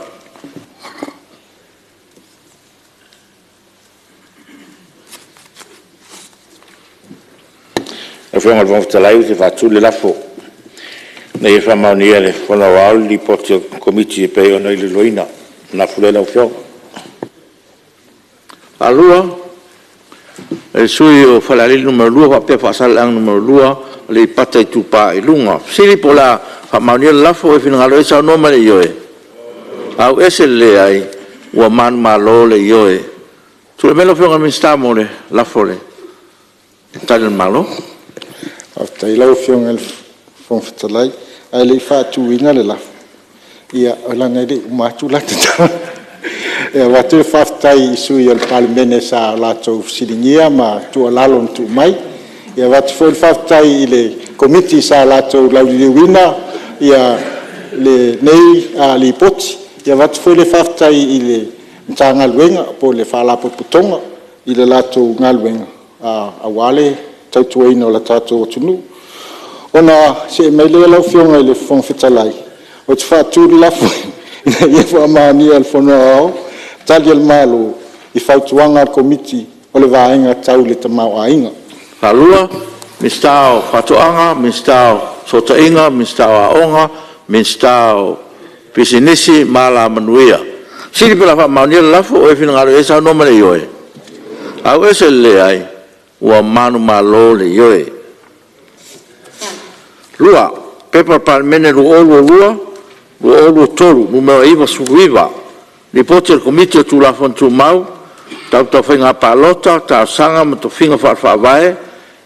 Lau Afioga i le Fofoga Fetalai ou te faatu le lafo, Ina ia faamaonia e le Fono Aoao le Lipoti a le Komiti e pei ona iloiloina. O le lafo lea lau Afioga. E faatulima le sui usufono mo Falealili 2 faapea Faasaleleaga 2, Aleipata Itupa i Luga. O le fesili po o le a faamaonia le lafo. O e finagalo ai saunoa mai i le ioe. Faafetai. Ua manumalo le ioe. Tulai mai lau Afioga i le Minisita mo le lafo o le Tali a le Malo. Faafetai lau Afioga i le Fofoga Fetalai. Ae le i faatuina le lafo, ia leaga e le i uma atu lata tala. E avatu le faafetai i sui usufono o le Palemene sa latou fesiligia ma tuualalo na tuu mai. E avatu foi le faafetai i le Komiti sa latou lauliliuina lenei Lipoti. E avatu foi le faafetai i le Matagaluega po o le Faalapotopotoga i le latou galuega aua le tautuaina o le tatou atunuu. Ona see mai lea lau Afioga i le Fofoga Fetalai, ou te faatu le lafo, Ina ia faamaonia e le Fono Aoao Tali a le Malo i Fautuaga a le Komiti o le Vaega Tau le Tamaoaiga. 2. Minisita o Faatoaga Minisita o Fesootaiga, Minisita o Aoga, Minisita o Pisinisi ma Alamanuia. O le a faamaonia le lafo, o e finagalo ai saunoa ma le ioe. Aveese Ua manumalo le Ioe. 2. P.P.2022/2023 Nu.99, Lipoti a le Komiti o Tulafono Tumau, Mataupu Tau Faiga Palota, Talosaga ma Tofiga Faale-Faavae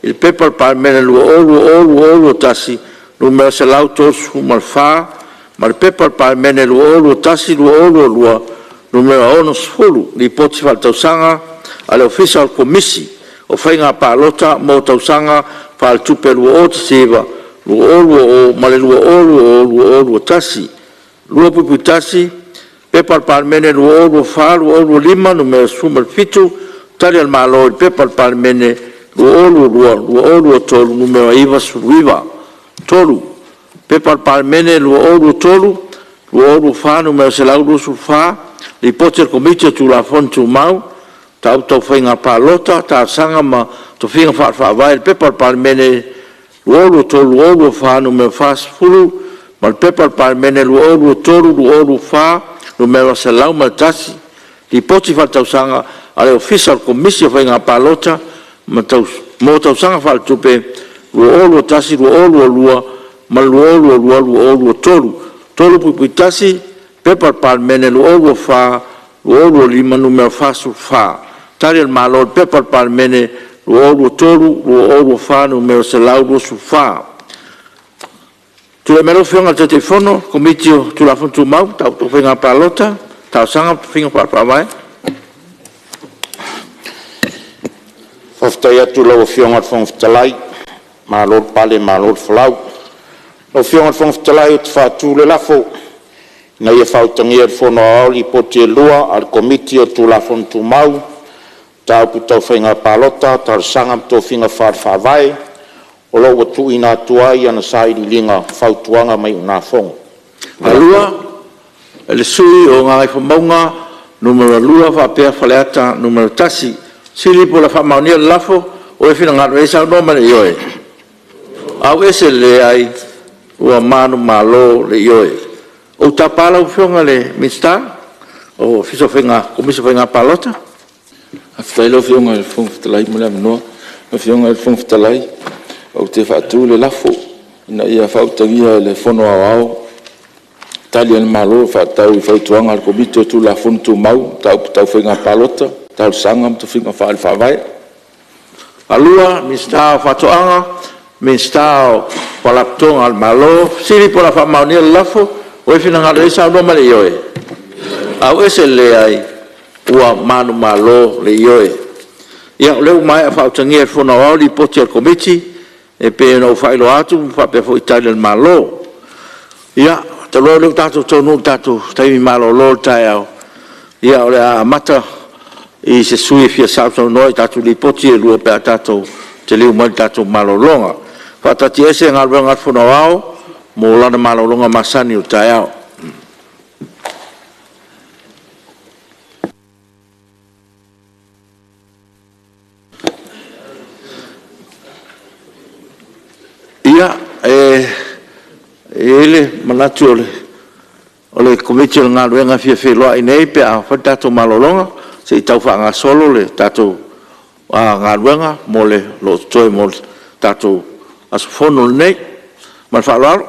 i le P.P.2020/2021 Nu.134 ma le P.P.2021/2022 Nu.60, Lipoti Faaletausaga a le Ofisa o le Komisi o Faiga Palota mo le Tausaga Faaletupe 2019/2020 ma le 2020/2021. 2.1 P.P.2024/2025 Nu.17, Tali a le Malo i P.P.2022/2023 Nu.99. 3. P.P.2023/2024 Nu.124, Lipoti a le Komiti o Tulafono Tumau, Mataupu Tau Faiga Palota, Talosaga ma Tofiga Faale-Faavae i le P.P.2023/2024 Nu.40 ma le P.P.2023/2024 Nu.101, Lipoti Faaletausaga a le Ofisa o le Komisi o Faiga Palota mo Tausaga Faaletupe 2021/2022 ma le 2022/2023. 3.1 P.P.2024/2025 Nu.44, Tali a le Malo i le P.P.2023/2024 Nu.124. Tulai mai lau Afioga i le Taitaifono o le Komiti o Tulafono Tumau, Mataupu Tau Faiga Palota, Talosaga ma Tofiga Faale-Faavae. Faafetai atu i lau Afioga i le Fofoga Fetalai, malo le pale malo le folau. Lau Afioga i le Fofoga Fetalai ou te faatu le lafo, Ina ia faautagia e le Fono Aoao Lipoti e lua a le Komiti o Tulafono Tumau, Mataupu Tau Faiga Palota, Talosaga ma Tofiga Faale-Faavae o lo o ua tuuina atu ai ana Sailiiliga, Fautuaga ma Iugafono. Ma le faaaloalo. 2. E le sui usufono o Gagaifomauga Nu.2 faapea Faleata 1. Fesili po o le a faamaonia le lafo. O e finagalo ai saunoa ma le ioe. AUESE le LEAI. Ua manumalo le Ioe. Ou te tapa lau Afioga i le Minisita o Komisi o Faiga Palota. Faafetai lau Afioga i le Fofoga Fetalai mo le avanoa. Lau Afioga i le Fofoga Fetalai, ou te faatu le lafo, Ina ia faautagia e le Fono Aoao Tali a le Malo e faatatau i Fautuaga a le Komiti o Tulafono Tumau, Mataupu Tau Faiga Palota, Talosaga ma Tofiga Faale-Faavae. 2. Minisita o Faatoaga Minisita o Faalapotopotoga a le Malo. Fesili po o le a faamaonia le lafo. O e finagalo ai saunoa ma le ioe. AUESE le LEAI. Ua manumalo le Ioe. Ia o lea ua maea faautagia e le Fono Aoao Lipoti a le Komiti e pei ona ou faailoa atu faapea foi Tali a le Malo. Ia, talu ai o lea ua tatou taunuu i le tatou taimi malolo o le taeao, ia o le a amata i se sui usufono e fia sausaunoa i tatou Lipoti e lua pe a tatou taliu mai le tatou malologa. E faataatiaese Galuega a le Fono Aoao mo lana malologa masani o le taeao. Ia, e i ai le manatu o le Komiti o le Galuega e fia feiloai nei pe a fai le tatou malologa, se i tau faagasolo le tatou galuega o lo o totoe mo le tatou aso Fono lenei. Ma le faaaloalo.